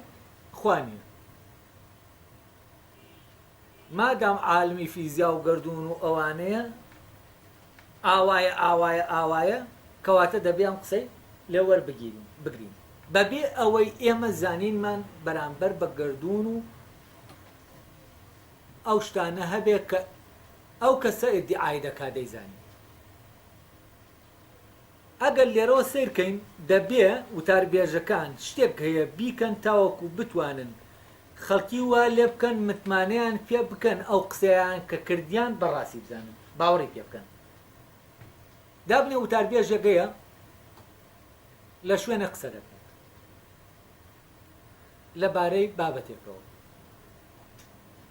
خوا نییە مادام عالمی فیزیا و گەردوون و ئەوانەیە ئاوایە ئاوایە ئاوایە کەواتە دەبێ ئەم قسەی لێ وەربگیرین بگرین بەبێ ئەوەی ئێمە زانینمان بەرامبەر بە گەردوون و ئەو شتانە هەبێ کە ئەو کەسە ئیدیعای دەکا دەیزانین. ئەگەر لێرەوە سەیر کەین دەبێ وتاربێژەکان شتێک هەیە بیکەن تاوەکو بتوانن خەڵکی وا لێ بکەن متمانەیان پێ بکەن ئەو قسەیان کە کردیان بە ڕاستی بزانن باوەڕی پێ بکەن. دابنێ وتاربێژێک هەیە لە شوێنێک قسە دەکات لە بارەی بابەتێکەوە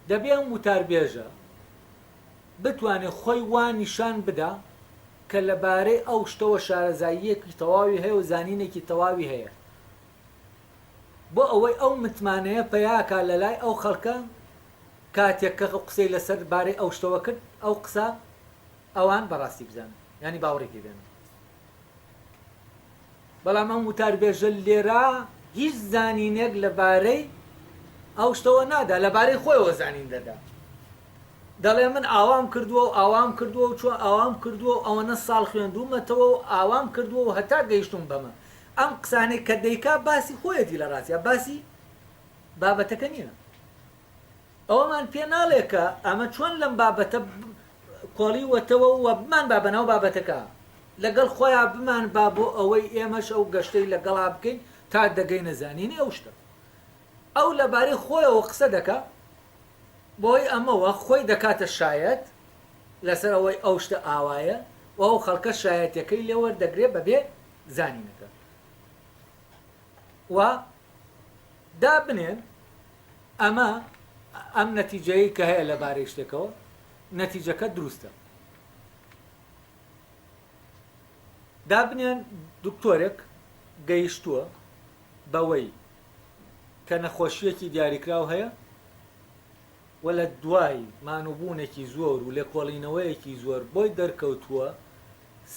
دەبێ ئەم وتاربێژە بتوانێ خۆی وا نیشان بدا کە لەبارەی ئەو شتەوە شارەزاییەکی تەواوی هەیە و زانینێکی تەواوی هەیە بۆ ئەوەی ئەو متمانەیە پەیاکا لەلای ئەو خەڵکە کاتێک کە قسەی لەسەر بارەی ئەو شتەوە کرد ئەو قسە ئەوان بەڕاستی بزانن یانی باوەڕی پێ بێنن. بەڵام ئەم وتاربێژە لێرە هیچ زانینێک لەبارەی ئەو شتەوە نادا، لەبارەی خۆیەوە زانین دەدا. دەڵێ من ئاوام کردووە و ئاوام کردووە و چۆن ئاوام کردووە و ئەوەنە ساڵ خوێندوومەتەوە و ئاوام کردووە و هەتا گەیشتووم بەمە. ئەم قسانەی کە دەیکا باسی خۆیەتی لە ڕاستیا باسی بابەتەکە نییە. ئەوەمان پێ ناڵێ کە ئەمە چۆن لەم بابەتە کۆڵیوەتەوە و بمان با بەناو بابەتەکە لەگەڵ خۆیا بمان با بۆ ئەوەی ئێمەش ئەو گەشتەی لەگەڵا بکەین تا دەگەینە زانینی ئەو شتە. ئەو لەبارەی خۆیەوە قسە دەکا بەهۆی ئەمەوە خۆی دەکاتە شایەت لەسەر ئەوەی ئەو شتە ئاوایە و ئەو خەڵکە شایەتەکەی لێ وەردەگرێ بەبێ زانینەکە و دابنێن ئەمە ئەم نەتیجەیەی کە هەیە لەبارەی شتێکەوە نەتیجەکە دروستە دابنێن دکتۆرێک گەیشتووە بەوەی کە نەخۆشییەکی دیاریکراو هەیە و لە دوای مانوبوونێکی زۆر و لێکۆڵینەوەیەکی زۆر بۆی دەرکەوتووە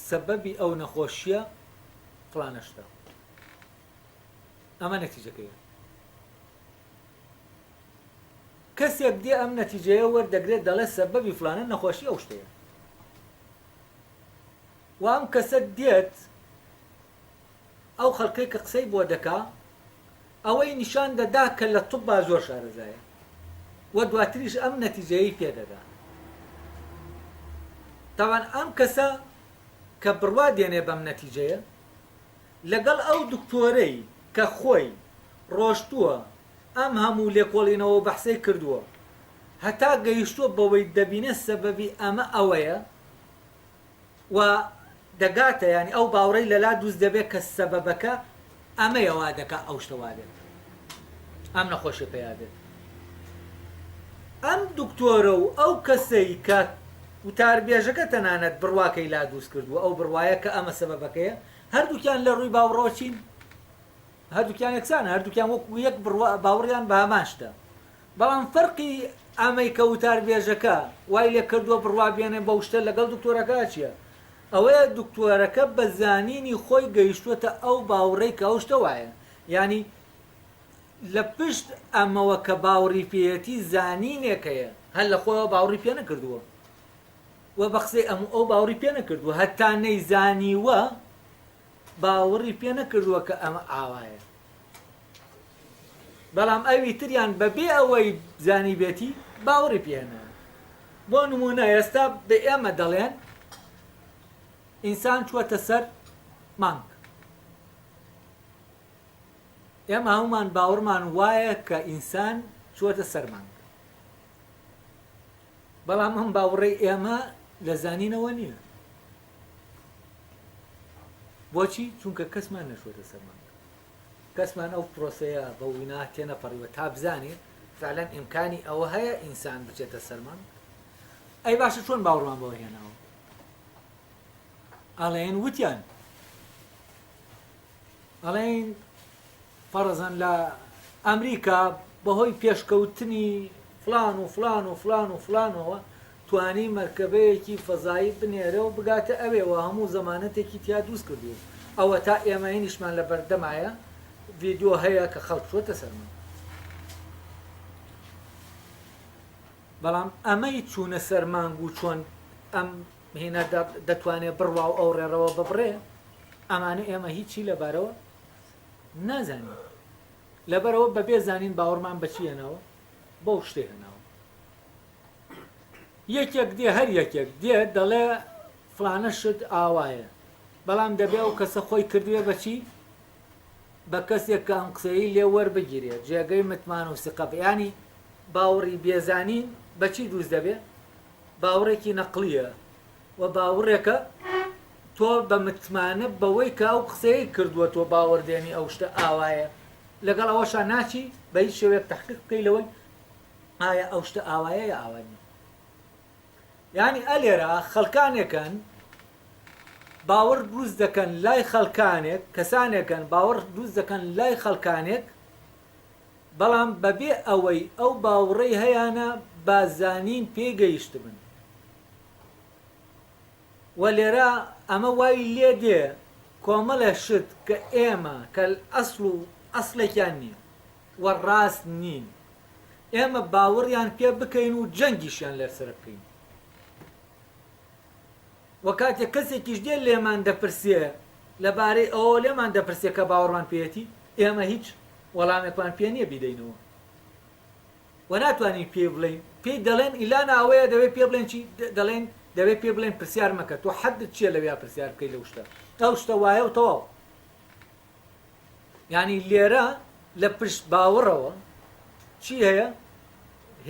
سەبەبی ئەو نەخۆشییە فڵانە شتە. ئەمە نەتیجەکەیە. کەسێک دێ ئەم نەتیجەیە وەردەگرێت دەڵێ سەبەبی فڵانە نەخۆشی ئەو شتەیە. و ئەم کەسە دێت ئەو خەڵکەی کە قسەی بۆ دەکا ئەوەی نیشان دەدا کە لە طبا زۆر شارەزایە و دواتریش ئەم نەتیجەیەی پێ دەدا. تاوان ئەم کەسە کە بڕوا دێنێ بەم نەتیجەیە لەگەڵ ئەو دکتۆرەی کە خۆی ڕۆشتووە ئەم هەموو لێکۆڵینەوە و بەحسەی کردووە هەتا گەیشتووە بەوەی دەبینێ سەبەبی ئەمە ئەوەیە و دەگاتە یانی ئەو باوڕەی لەلا دروست دەبێت کە سەبەبەکە ئەمەیە وا دەکا ئەو شتە وا بێت ئەم نەخۆشیە پەیا بێت ئەم دکتۆرە و ئەو کەسەی کە وتاربێژەکە تەنانەت بڕواکەی لا دروست کردووە ئەو بڕوایە کە ئەمە سەبەبەکەیە هەردووکیان لە ڕووی باوڕەوە چین هەردووکیان یەکسانە هەردووکیان وەکو یەک بڕوا باوەڕیان بە هەمان شتە بەڵام فەرقی ئەمەی کە وتاربێژەکە وای لێ کردووە بڕوا بێنێ بەو شتە لەگەڵ دکتۆرەکە چییە؟ ئەوەیە دکتۆرەکە بە زانینی خۆی گەیشتووەتە ئەو باوڕەی کە ئەو شتە وایە. یانی لە پشت ئەمەوە کە باوڕی پێیەتی زانینێک هەیە، هەر لە خۆیەوە باوڕی پێ نەکردووە و بە قسەی ئەم و ئەو باوڕی پێ نەکردووە، هەتا نەیزانیوە باوڕی پێ نەکردووە کە ئەمە ئاوایە. بەڵام ئەوی تریان بەبێ ئەوەی زانیبێتی باوەڕی پێ هێناوە. بۆ نموونە ئێستا بە ئێمە دەڵێن ئینسان چووەتە سەر مانگ. ئێمە هەموومان باوەڕمان وایە کە ئینسان چووەتە سەر مانگ. بەڵام ئەم باوەڕەی ئێمە لە زانینەوە نییە. بۆچی؟ چونکە کەسمان نەچووەتە سەر مانگ. کەسمان ئەو پرۆسەیە بە وینا تێنەپەڕیوە تا بزانێ فعلەن ئیمکانی ئەوە هەیە ئینسان بچێتە سەر مانگ؟ ئەی باشە چۆن باوەڕمان بەوە هێناوە؟ ئەڵێن وتیان ئەڵێن فەڕزەن لە ئەمریکا بەهۆی پێشکەوتنی فلان و فلان و فلان و فلانەوە توانی مەرکەبەیەکی فەزایی بنێرێ و بگاتە ئەوێ و هەموو زەمانەتێکی تیا دروست کردووە ئەوەتا ئێمە هینیشمان لە بەردەمایە ڤیدیۆ هەیە کە خەڵک چۆتە سەرمان بەڵام ئەمەی چوونە سەر مانگ و چۆن ئەم هینە دەتوانێت بڕوا و ئەو ڕێڕەوە ببڕێ ئەمانە ئێمە هیچی لەبارەوە نازانین لەبەرەوە بەبێ زانین باوەڕمان بەچی هێناوە بەو شتێ هێناوە یەکێک دێ هەر یەکێک دێ دەڵێ فڵانە شت ئاوایە بەڵام دەبێ ئەو کەسە خۆی کردوێ بەچی بە کەسێک کە ئەم قسەی لێ وەربگیرێت جێگەی متمان و سقە ینی باوەڕی بێزانین بەچی دروست دەبێ باوەڕێکی نەقلیە و باوەڕێکە تۆ بە متمانە بەوەی کە ئەو قسەی کردووە تۆ باوەڕدێنی ئەو شتە ئاوایە لەگەڵ ئەوەشا ناچی بە هیچ شێوەیەک تحقیق بکەی لەوەی ئایا ئەو شتە ئاوایە یا ئاوا نییە یعنی ئەلێرە خەڵکانێکن باوەڕ دروست دەکەن لای خەڵکانێک کەسانێکن باوەڕ دروست دەکەن لای خەڵکانێک بەڵام بەبێ ئەوەی ئەو باوەڕەی هەیانە بە زانین پێگەیشتبن و لێرە ئەمە وای لێ دێ کۆمەڵێ شت کە ئێمە کە ئەسڵ و ئەسڵێکیان نییە و ڕاست نین. ئێمە باوەڕیان پێ بکەین و جەنگیشیان لەسەر بکەین. وە کاتێک کەسێکیش دێ لێمان دەپرسێ لەبارەی ئەوەوە لێمان دەپرسێ کە باوەڕمان پێیەتی، ئێمە هیچ وەڵامێکمان پێ نییە بیدەینەوە و ناتوانین پێی بڵێین، پێی دەڵێن ئیلانا ئەوەیە دەبێ پێ بڵێن چی؟ دەڵێن دەبێ پێ بڵێن پرسیار مەکە، تۆ حەدت چییە لەویا پرسیار بکەی لەو شتە، ئەو شتە وایە و تەواو. یانی لێرە لە پشت باوەڕەوە چی هەیە؟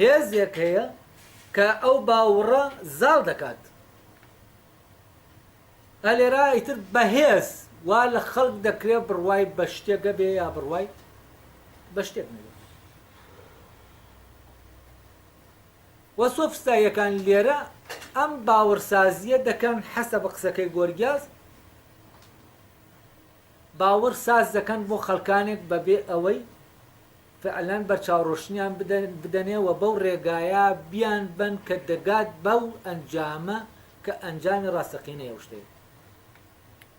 هێزێک هەیە کە ئەو باوڕە زاڵ دەکات. ئە لێرە ئیتر بەهێز وا لە خەڵک دەکرێت بڕوای بە شتێک هەبێ یا بڕوای بە شتێک نەبێت. وە سۆفستاییەکان لێرە ئەم باوەڕسازییە دەکەن حەسەب قسەکەی گۆرگیاس باوەڕ ساز دەکەن بۆ خەڵکانێک بەبێ ئەوەی فعلەن بەرچاوڕۆشنیان بدەنێ و بەو ڕێگایە بیان بەن کە دەگات بەو ئەنجامە کە ئەنجامی ڕاستەقینەی ئەو شتەیە.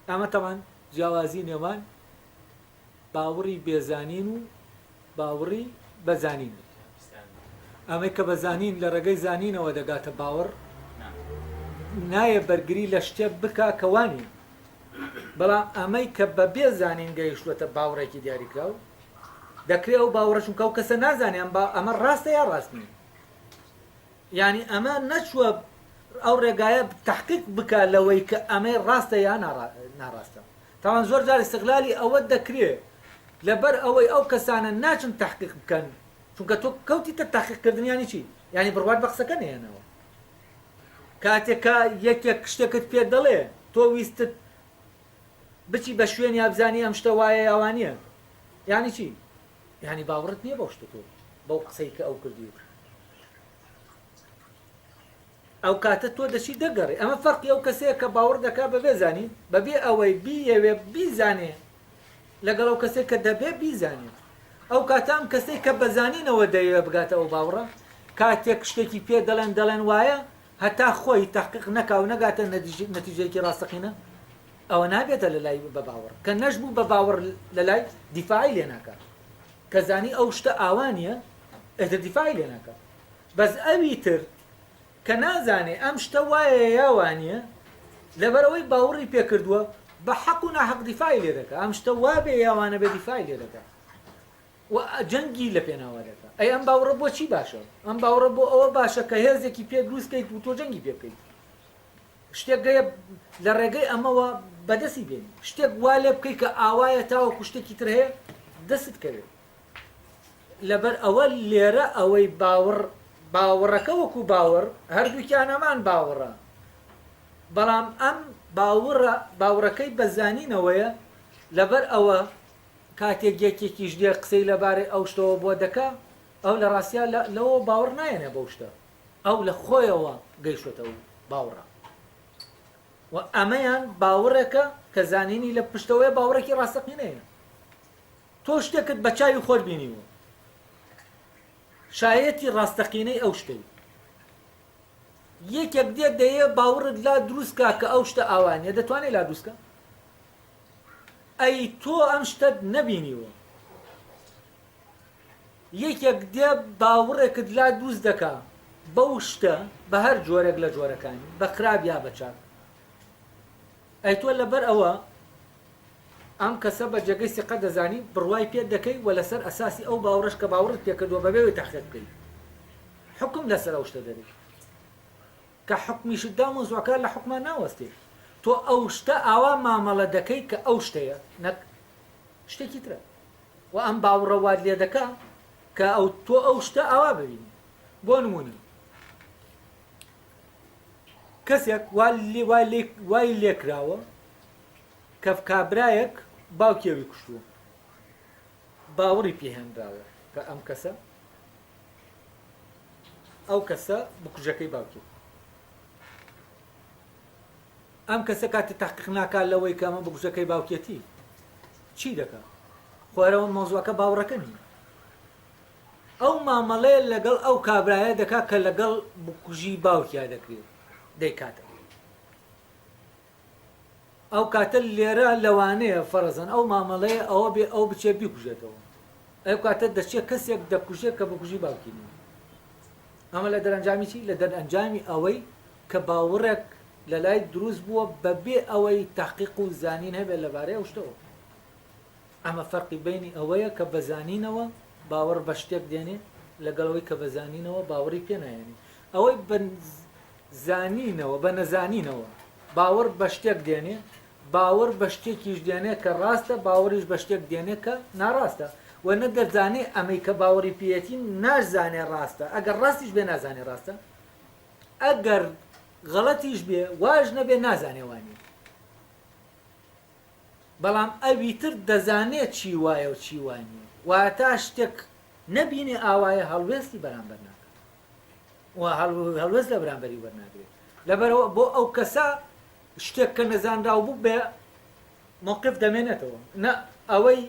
ئەمە تەبعەن جیاوازی نێوان باوڕی بێ زانین و باوڕی بە زانینە. ئەمەی کە بە زانین لە ڕێگەی زانینەوە دەگاتە باوەڕ نایە بەرگری لە شتێک بکا کە وا نییە. بەڵام ئەمەی کە بە بێ زانین گەیشتووەتە باوەڕێکی دیاریکراو، دەکرێ ئەو باوەڕە چونکە ئەو کەسە نازانێ ئەم ئەمە ڕاستە یا ڕاست نییە. یانی ئەمە نەچووە ئەو ڕێگایە تەحقیق بکا لەوەی کە ئەمەی ڕاستە یا ناڕاستە. تاوان زۆر جار ئیستغلالی ئەوە دەکرێ لەبەر ئەوەی ئەو کەسانە ناچن تەحقیق بکەن چونکە تۆ کەوتیتە تەحقیق کردن یانی چی؟ یانی بڕوات بە قسەکە نەهێناوە. کاتێک کە یەکێک شتێکت پێ دەڵێ تۆ ویستت بچی بە شوێنیا بزانی ئەم شتە وایە یا وانییە یانی چی؟ یانی باوەڕت نییە بەو شتە تۆ بەو قسەی کە ئەو کردوویەتی. ئەو کاتە تۆ دەچی دەگەڕێ ئەمە فەرقی ئەو کەسەیە کە باوەڕ دەکا بەبێ زانین بەبێ ئەوەی بیەوێ بیزانێ لەگەڵ ئەو کەسێک کە دەبێ بیزانێت ئەو کاتە ئەم کەسەی کە بە زانینەوە دەیەوێ بگاتە ئەو باوەڕە کاتێک شتێکی پێ دەڵێن دەڵێن وایە هەتا خۆی تەحقیق نەکا و نەگاتە نەتیجەیەکی ڕاستەقینە ئەوە نابێتە لە لای بە باوەڕ کە نەشبوو بە باوەڕ لە لای دیفاعی لێ ناکا کە زانی ئەو شتە ئاوا نییە ئیتر دیفاعی لێ ناکا بەس ئەوی تر کە نازانێ ئەم شتە وایە یا وانیە لەبەرئەوەی باوڕی پێکردووە بە حەق و ناحەق دیفاعی لێ دەکا ئەم شتە وابێ یا وانەبێ دیفاعی لێ دەکا و جەنگی لە پێناوا دەکا ئەی ئەم باوڕە بۆ چی باشە ئەم باوڕە بۆ ئەوە باشە کە هێزێکی پێ دروست کەیت و تۆ جەنگی پێ بکەیت شتێک گەیە لە ڕێگەی ئەمەوە بەدەستی بێنی شتێک وا لێ بکەیت کە ئاوایە تاوەکو شتێکی تر هەیە دەست کەوێت لەبەر ئەوە لێرە ئەوەی باوڕ باوڕەکە وەکو باوڕ هەردووکیان هەمان باوڕە بەڵام ئەم باوڕە باوڕەکەی بە زانینەوەیە لەبەر ئەوە کاتێک یەکێکیش دێ قسەی لەبارەی ئەو شتەوە بۆ دەکا ئەو لە ڕاستیا لەوە باوڕ نایەنێ بەو شتە ئەو لە خۆیەوە گەیشتۆتە ئەو باوڕە و ئەمەیان باوڕێکە کە زانینی لە پشتەوەیە باوڕێکی ڕاستەقینەیە. تۆ شتێکت بە چاوی خۆت بینیوە شایەتی ڕاستەقینەی ئەو شتەی یەکێک دێت دەیە باوڕت لا دروست کا کە ئەو شتە ئاوا نیە دەتوانێت لا دروست کا ئەی تۆ ئەم شتەت نەبینیوە یەکێک دێ باوڕێکت لا دروست دەکا بەو شتە بە هەر جۆرێک لە جۆرەکانی بە خراپ یا بە چاک ئەی تۆ لەبەر ئەوە ئەم کەسە بە جێگەی سیقە دەزانی، بڕوای پێ دەکەی و لەسەر ئەساسی ئەو باوڕەش کە باوڕت پێ کردووە بەبێ ئەوەی تەحقیق بکەی حوکم لەسەر ئەو شتە دەدەی. کە حوکمیشت دا مەوزوعەکە لە حوکما ناوەستێ. تۆ ئەو شتە ئاوا مامەڵە دەکەی کە ئەو شتەیە نەک شتێکی ترە. و ئەم باوڕە وات لێ دەکا کە ئەو تۆ ئەو شتە ئاوا ببینی. بۆ نموونە کەسێک وای لێکراوە کە کابرایەک باوکی ئەوی کوشتووە باوەڕی پێ هێنراوە کە ئەم کەسە ئەو کەسە بکوژەکەی باوکی ئەم کەسە کاتی تحقیق ناکات لەوەی کە ئەمە بکوژەکەی باوکێتی چی دەکا خۆرەوە مەوزوعەکە باوەڕەکە نییە ئەو مامەڵەیە لەگەڵ ئەو کابرایە دەکات کە لەگەڵ بکوژی باوکیا دەکرێت دەیکاتەوە ئەو کاتە لێرە لەوانەیە فەرەزەن ئەو مامەڵەیە ئەوە بێ ئەو بچێ بیکوژێتەوە. ئەو کاتە دەچێت کەسێک دەکوژێت کە بکوژی باوکی نییە. ئەمە لە دەرەنجامی چی؟ لە دەرئەنجامی ئەوەی کە باوڕێک لەلای دروست بووە بەبێ ئەوەی تەحقیق و زانین هەبێت لەبارەی ئەو شتەوە. ئەمە فەرقی بەینی ئەوەیە کە بە زانینەوە باوەڕ بە شتێک دێنێ لەگەڵ ئەوەی کە بە زانینەوە باوەڕی پێ نایەنێ. ئەوەی بە زانینەوە، بە نەزانینەوە باوەڕ بە شتێک دێنێ، باوەڕ بە شتێکیش دێنێ کە ڕاستە، باوەڕیش بە شتێک دێنێ کە ناڕاستە و نە دەزانێ ئەمەی کە باوەڕی پێیەتی ناشزانێ ڕاستە، ئەگەر ڕاستیش بێ نازانێ ڕاستە، ئەگەر غەڵەتیش بێ واش نەبێ نازانێ وانیە. بەڵام ئەوی تر دەزانێ چی وایە و چی وا نییە، واتا شتێک نەبینێ ئاوایە هەڵوێستی بەرامبەر ناکا و هەڵوێست لە بەرامبەری وەرناگرێ. لەبەرئەوە بۆ ئەو کەسە شتێک کە نەزانراو بوو بە مەوقف دەمێنێتەوە، نە ئەوەی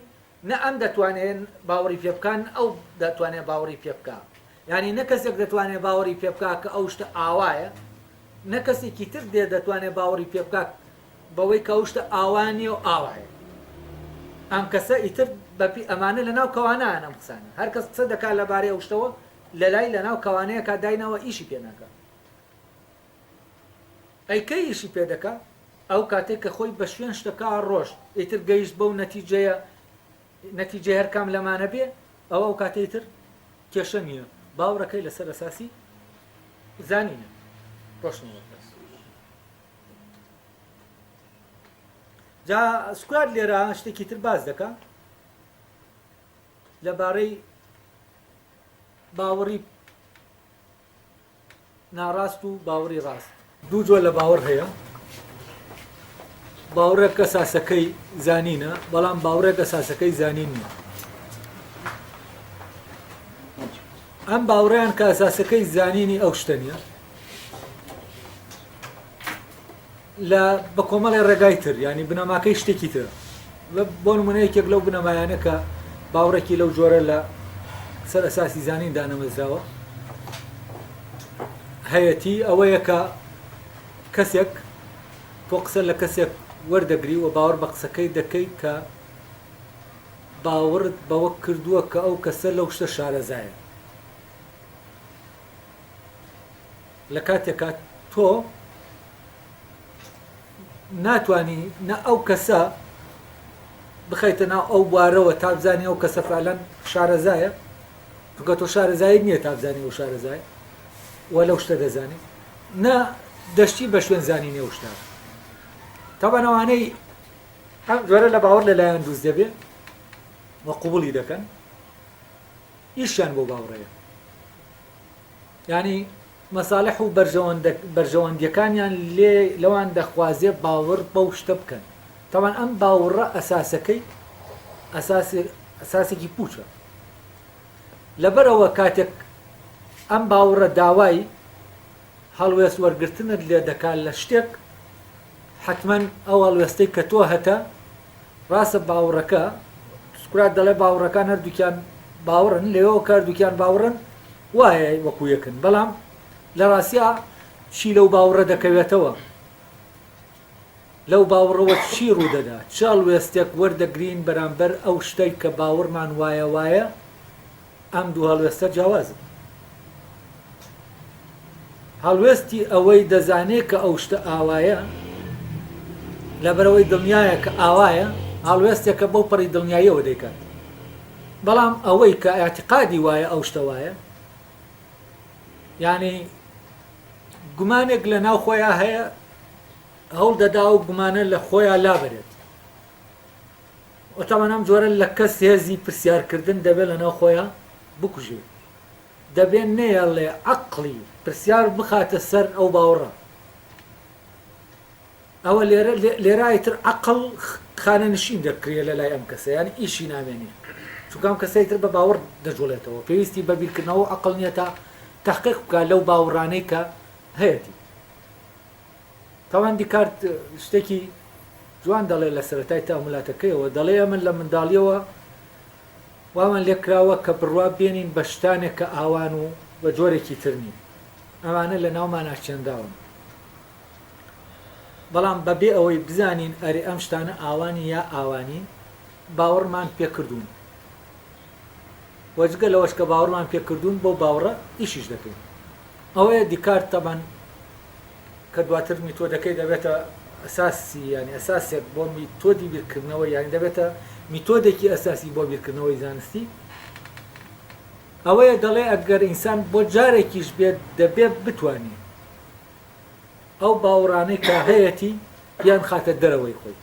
نە ئەم دەتوانێ باوەڕی پێ بکا نە ئەو دەتوانێ باوەڕی پێ بکا. یانی نە کەسێک دەتوانێ باوەڕی پێ بکا کە ئەو شتە ئاوایە، نە کەسێکی تر دێ دەتوانێ باوەڕی پێ بکا بەوەی کە ئەو شتە ئاوا نییە و ئاوایە. ئەم کەسە ئیتر بەپی ئەمانە لەناو کەوانەیان ئەم قسانە. هەر کەس قسە دەکا لەبارەی ئەو شتەوە لەلای لەناو کەوانەیەکا دایناوە ئیشی پێ ناکا. ئەی کەی ئیشی پێ دەکا؟ ئەو کاتەی کە خۆی بە شوێن شتەکە ڕۆشت ئیتر گەیشت بەو نەتیجەیە، نەتیجەی هەر کام لەمانە بێ ئەوە ئەو کاتە ئیتر کێشە نییە باوڕەکەی لەسەر ئەساسی زانینە. ڕۆشتنەوە. جا سوکرات لێرە شتێکی تر باس دەکا لەبارەی باوەڕی ناڕاست و باوەڕی ڕاست. دوو جۆر لە باوەڕ هەیە، باوەڕێک ئەساسەکەی زانینە، بەڵام باوەڕێک ئەساسەکەی زانین نییە. ئەم باوەڕیان کە ئەساسەکەی زانینی ئەو شتە نییە لە بە کۆمەڵی ڕێگای تر ینی بنەماکەی شتێکی ترە بۆ نمونە یەکێک لەو بنەمایانە کە باوەڕێکی لەو جۆرە لە سەر ئەساسی زانین دانەمەزراوە هەیەتی ئەوەیە کە کەسێک تۆ قسە لە کەسێک وەردەگری و باوەڕ بە قسەکەی دەکەی کە باوەڕت بەوە کردووە کە ئەو کەسە لەو شتە شارەزایە لە کاتێکا تۆ ناتوانی نە ئەو کەسە بخەیتە ناو ئەو بوارەوە تا بزانی ئەو کەسە فعلەن شارەزایە چونکە تۆ شارەزایی نییە تا بزانی ئەو شارەزای و لەو شتە دەزانی نە دەشتی بە شوێن زانینی ئەو شتە تاوان ئەوانەی ئەم جۆرە لە باوەڕ لەلایەن دروست دەبێ و قوبڵی دەکەن ئیشیان بۆ باوڕەیە یانی مەسالح و بەرژەوەندیەکانیان لێ لەوان دەخوازێ باوڕ بەو شتە بکەن تەبعەن ئەم باوڕە ئەساسەکەی ئەساسێکی پوچە لەبەرئەوە کاتێک ئەم باوڕە داوای هەڵوێست وەرگرتنت لێ دەکات لە شتێک حتمما ئەو هەڵوێستەی کە تۆ هەتە ڕاستە باوڕەکە سوکرات دەڵێ باوڕەکان هەردووکیان باوڕن لەوەوە کە هەردووکیان باوڕن وایە وەکو یەکن بەڵام لە ڕاستیا چی لەو باوڕە دەکەوێتەوە لەو باوڕەوە چی ڕوودەدا چ هەڵوێستێک وەردەگرین بەرامبەر ئەو شتەی کە باوڕمان وایە وایە ئەم دوو هەڵوێستە جیاوازن. هەڵوێستی ئەوەی دەزانێ کە ئەو شتە ئاوایە، لەبەرئەوەی دڵنیایە کە ئاوایە، هەڵوێستێکە بەو پەڕی دڵنیاییەوە دەیکات. بەڵام ئەوەی کە ئیعتیقادی وایە ئەو شتە وایە، یانی گومانێک لە ناو خۆیا هەیە، هەوڵ دەدا ئەو گومانە لە خۆیا لابەرێت. و تەبعەن ئەم جۆرە لە کەس هێزی پرسیارکردن دەبێت لە ناو خۆیا بکوژێ. دەبێ نەیەڵێ عەقڵی پرسیار بخاتە سەر ئەو باوەڕە. ئەوە لێرە لێرە ئیتر عەقڵ خانەنشین دەکرێ لە لای ئەم کەسە یانی ئیشی نامێنێ چونکە ئەم کەسە ئیتر بە باوەڕ دەجوڵێتەوە پێویستی بە بیرکردنەوە و عەقڵ نییە تا تەحقیق بکا لەو باوەڕانەی کە هەیەتی. تاوان دیکارت شتێکی جوان دەڵێ لە سەرەتای تەئەمولاتەکەیەوە دەڵێ ئەمن لە منداڵیەوە وامان لێکراوە کە بڕوا بێنین بە شتانێک کە ئاوان و بە جۆرێکی تر نین. ئەمانە لە ناومانا چێنراون. بەڵام بە بێ ئەوەی بزانین ئەرێ ئەم شتانە ئاوان یا ئاوا نین، باوەڕمان پێ کردوون. و جگە لەوەش کە باوەڕمان پێ کردوون بەو باوەڕە ئیشیش دەکەین. ئەوەیە دیکارت تەبعەن کە دواتر میتۆدەکەی دەبێتە ئەساسی یانی ئەساسێک بۆ میتۆدی بیرکردنەوە یانی دەبێتە میتۆدێکی ئەساسی بۆ بیرکردنەوەی زانستی ئەوەیە دەڵێ ئەگەر ئینسان بۆ جارێکیش بێت دەبێ بتوانێ ئەو باوەڕانەی کە هەیەتی بیان خاتە دەرەوەی خۆی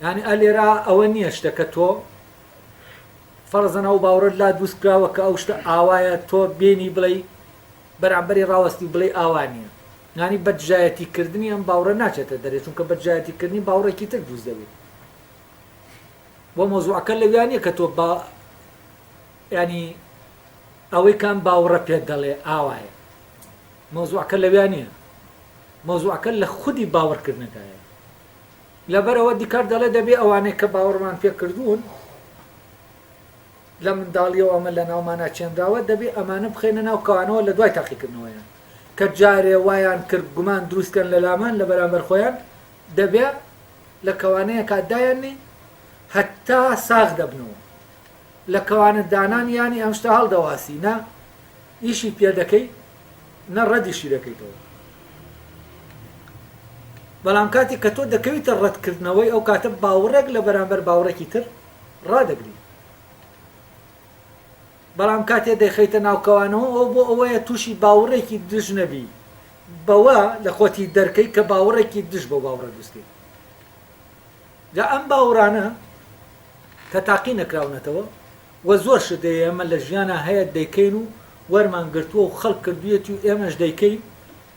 یعنی ئەلێرا ئەوە نییە شتەکە تۆ فەرزەن ئەو باوەڕت لا دروست کراوە کە ئەو شتە ئاوایە تۆ بێنی بڵێ بەرامبەری ڕاوەستی و بڵێی ئاوا نییە یانی بە دژایەتی کردنی ئەم باوڕە ناچێتە دەرێ چونکە بە دژایەتی کردنی باوڕێکی تر دروست دەبێت بۆ مەوزوعەکە لەویا نییە کە تۆ با ینی ئەوەی کام باوڕە پێت دەڵێ ئاوایە مەوزوعەکە لەویا نییە مەوزوعەکە لە خودی باوەڕکردنەکایە لەبەرەوە دیکار دەڵێ دەبێ ئەوانەی کە باوەڕمان پێ کردوون لە منداڵیەوە ئەمە لە ناومانا چێنراوە دەبێ ئەمانە بخەینە ناو کەوانەوە لە دوای تاقیکردنەوەیان کە جارێ وایان کرد گومان دروست کەن لە لامان لە بەرامبەر خۆیان دەبێ لە کەوانەیەکا دایاننێین هەتا ساغ دەبنەوە لە کەوانە دانان یانی ئەم شتە هەڵدەواسی نە ئیشی پێ دەکەی نە ڕەدیشی دەکەیتەوە بەڵام کاتێک کە تۆ دەکەویتە ڕەتکردنەوەی ئەو کاتە باوەڕێک لە بەرامبەر باوەڕێکی تر ڕادەگری بەڵام کاتێ دەیخەیتە ناو کەوانەوە ئەوە بۆ ئەوەیە تووشی باوەڕێکی دژ نەبی بەوە لە خۆتی دەرکەی کە باوەڕێکی دژ بەو باوەڕە دروستکەی جا ئەم باوەڕانە کە تاقی نەکراونەتەوە و زۆر شت هەیە ئێمە لە ژیانا هەیە دەیکەین و وەرمان گرتووە و خەڵک کردوویەتی و ئێمەش دەیکەین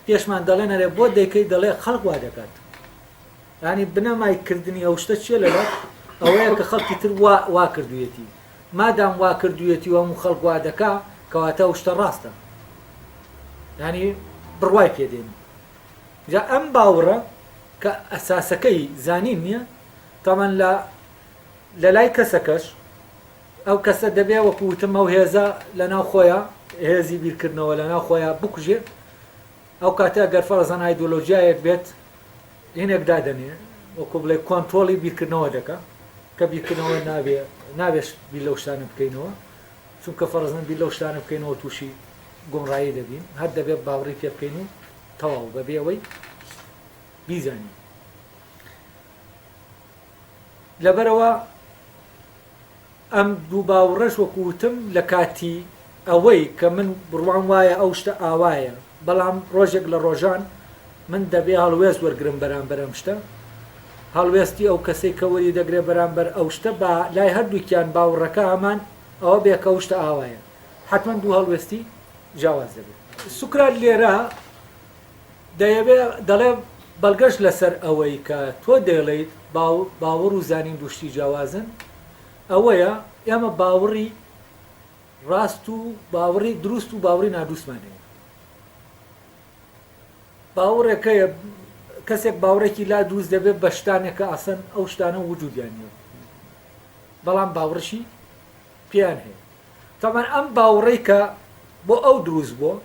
پێشمان دەڵێن ئەرێ بۆ دەیکەی دەڵێ خەڵک وا دەکات یانی بنەمای کردنی ئەو شتە چیە لەلات ئەوەیە کە خەڵکی تر وا وا کردوویەتی مادام وا کردوویەتی و هەموو خەڵک وا دەکا کەواتە ئەو شتە ڕاستە یانی بڕوای پێ دێنی جا ئەم باوڕە کە ئەساسەکەی زانین نییە تامان لە لە لای کەسەکەش ئەو کەسە دەبێ وەکو وتم ئەو هێزە لە ناو خۆیان هێزی بیرکردنەوە لە ناو خۆیان بکوژێ ئەو کاتە گەر فەرزەن ئایدۆلۆژیایەک بێت هینێک دادەنێ وەکو بڵێ کۆنترۆڵی بیرکردنەوە دەکا کە بیرکردنەوە نابێ نابێ بیر لەو شتانە بکەینەوە چونکە فەرزەن بیر لەو شتانە بکەینەوە تووشی گومڕایی دەبین هەر دەبێت باوەڕی پێ بکەین و تەواو بەبێ ئەوەی بیزانین لەبەرئەوە ئەم دوو باوڕەش وەکو وتم لە کاتی ئەوەی کە من بڕوام وایە ئەو شتە ئاوایە بەڵام ڕۆژێک لە ڕۆژان من دەبێ هەڵوێست وەرگرم بەرامبەر ئەم شتە هەڵوێستی ئەو کەسەی کە وەری دەگرێ بەرامبەر ئەو شتە با لای هەردووکیان باوڕەکە هەمان ئەوە بێ کە ئەو شتە ئاوایە حەتمەن دوو هەڵوێستی جیاواز دەبێت. سوکرات لێرە دەیەوێ دەڵێ بەڵگەش لەسەر ئەوەی کە تۆ دەیڵێیت باوەڕ و زانین دوو شتی جیاوازن ئەوەیە ئێمە باوەڕی ڕاست و باوەڕی دروست و باوەڕی نادروستمان هەیە. باوەڕێک هەیە کەسێک باوەڕێکی لا دروست دەبێت بە شتانێک کە ئەسەن ئەو شتانە وجودیان نییە بەڵام باوەڕشی پێیان هەیە. تەبعەن ئەم باوەڕەی کە بۆ ئەو دروست بووە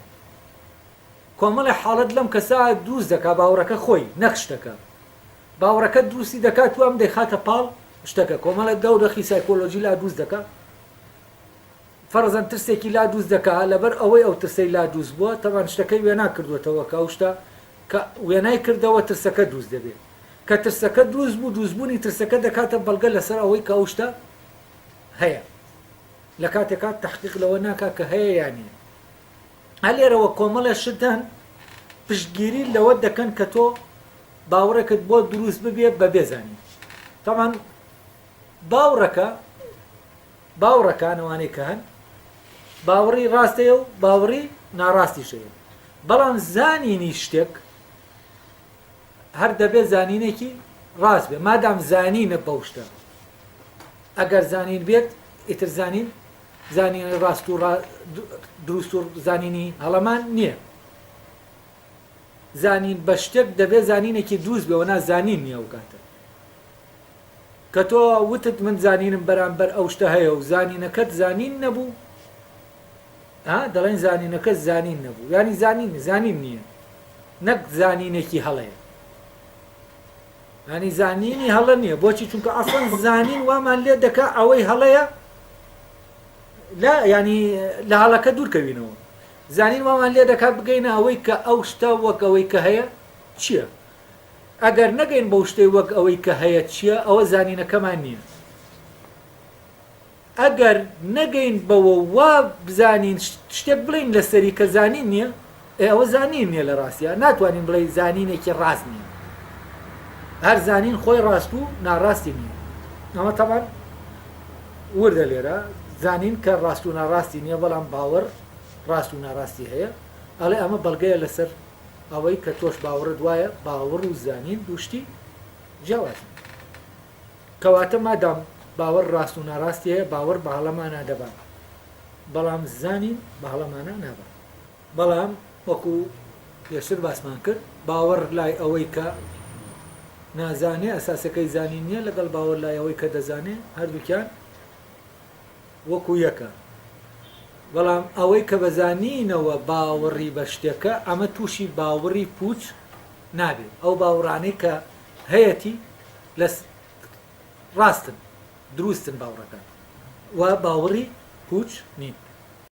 کۆمەڵێ حاڵەت لەم کەسە دروست دەکا باوەڕەکە خۆی نەک شتەکە باوەڕەکە دروستی دەکات و ئەم دەیخاتە پاڵ شتەکە کۆمەڵێ دەورەخی سایکۆلۆژی لا دروست دەکا فەرزەن ترسێکی لا دروست دەکا لەبەر ئەوەی ئەو ترسەی لا دروست بووە تەبعەن شتەکەی وێنا کردووەتەوە کە ئەو شتە کە وێنای کردەوە ترسەکە دروست دەبێت کە ترسەکە دروست بوو دروستبوونی ترسەکە دەکاتە بەڵگە لەسەر ئەوەی کە ئەو شتە هەیە لە کاتێکا تەحقیق لەوە ناکا کە هەیە یان نییە. ئا لێرەوە کۆمەڵێ شت هەن پشتگیری لەوە دەکەن کە تۆ باوڕێکت بۆ دروست ببێ بەبێ زانین. تەبعەن باوڕەکە باوڕەکان ئەوانەی کە هەن باوەڕی ڕاست هەیە و باوەڕی ناڕاستیش هەیە. بەڵام زانینی شتێک هەر دەبێ زانینێکی ڕاست بێ مادام زانینە بەو شتە ئەگەر زانین بێت ئیتر زانین زانینی ڕاست و دروست و زانینی هەڵەمان نییە زانین بە شتێک دەبێت زانینێکی دروست بێ وەنا زانین نییە ئەو کاتە کە تۆ وتت من زانینم بەرامبەر ئەو شتە هەیە و زانینەکەت زانین نەبوو ها دەڵێن زانینەکە زانین نەبوو یانی زانین زانین نییە نەک زانینێکی هەڵەیە ینی زانینی هەڵە نییە بۆچی چونکە ئەسڵەن زانین وامان لێ دەکا ئەوەی هەڵەیە. لە یانی لە هەڵەکە دوور کەوینەوە. زانین وامان لێ دەکات بگەینە ئەوەی کە ئەو شتە وەک ئەوەی کە هەیە چییە. ئەگەر نەگەین بەو شتەی وەک ئەوەی کە هەیە چییە، ئەوە زانینەکەمان نییە. ئەگەر نەگەین بەوە و وا بزانین شتێک بڵێین لەسەری کە زانین نییە، ئێ ئەوە زانین نییە لە ڕاستیا، ناتوانین بڵێین زانینێکی ڕاست نییە. هەر زانین خۆی ڕاست و ناڕاستی نییە. ئەمە تەبعەن وردە لێرە، زانین کە ڕاست و ناڕاستی نییە، بەڵام باوەڕ ڕاست و ناڕاستی هەیە. ئەڵێ ئەمە بەڵگەیە لەسەر ئەوەی کە تۆش باوەڕت وایە باوەڕ و زانین دوو شتی جیاوازن. کەواتە مادام باوەڕ ڕاست و ناڕاستی هەیە، باوەڕ بە هەڵە مانا دەبات، بەڵام زانین بە هەڵە مانا نابات. بەڵام وەکو پێشتر باسمان کرد، باوەڕ لای ئەوەی کە نازانێ ئەساسەکەی زانین نییە، لەگەڵ باوەڕ لای ئەوەی کە دەزانێ هەردووکیان وەکو یەکە. بەڵام ئەوەی کە بە زانینەوە باوەڕی بە شتێکە، ئەمە تووشی باوەڕی پووچ نابێ. ئەو باوەڕانەی کە هەیەتی لە ڕاستن، دروستن باوڕەکان و باوەڕی پووچ نین.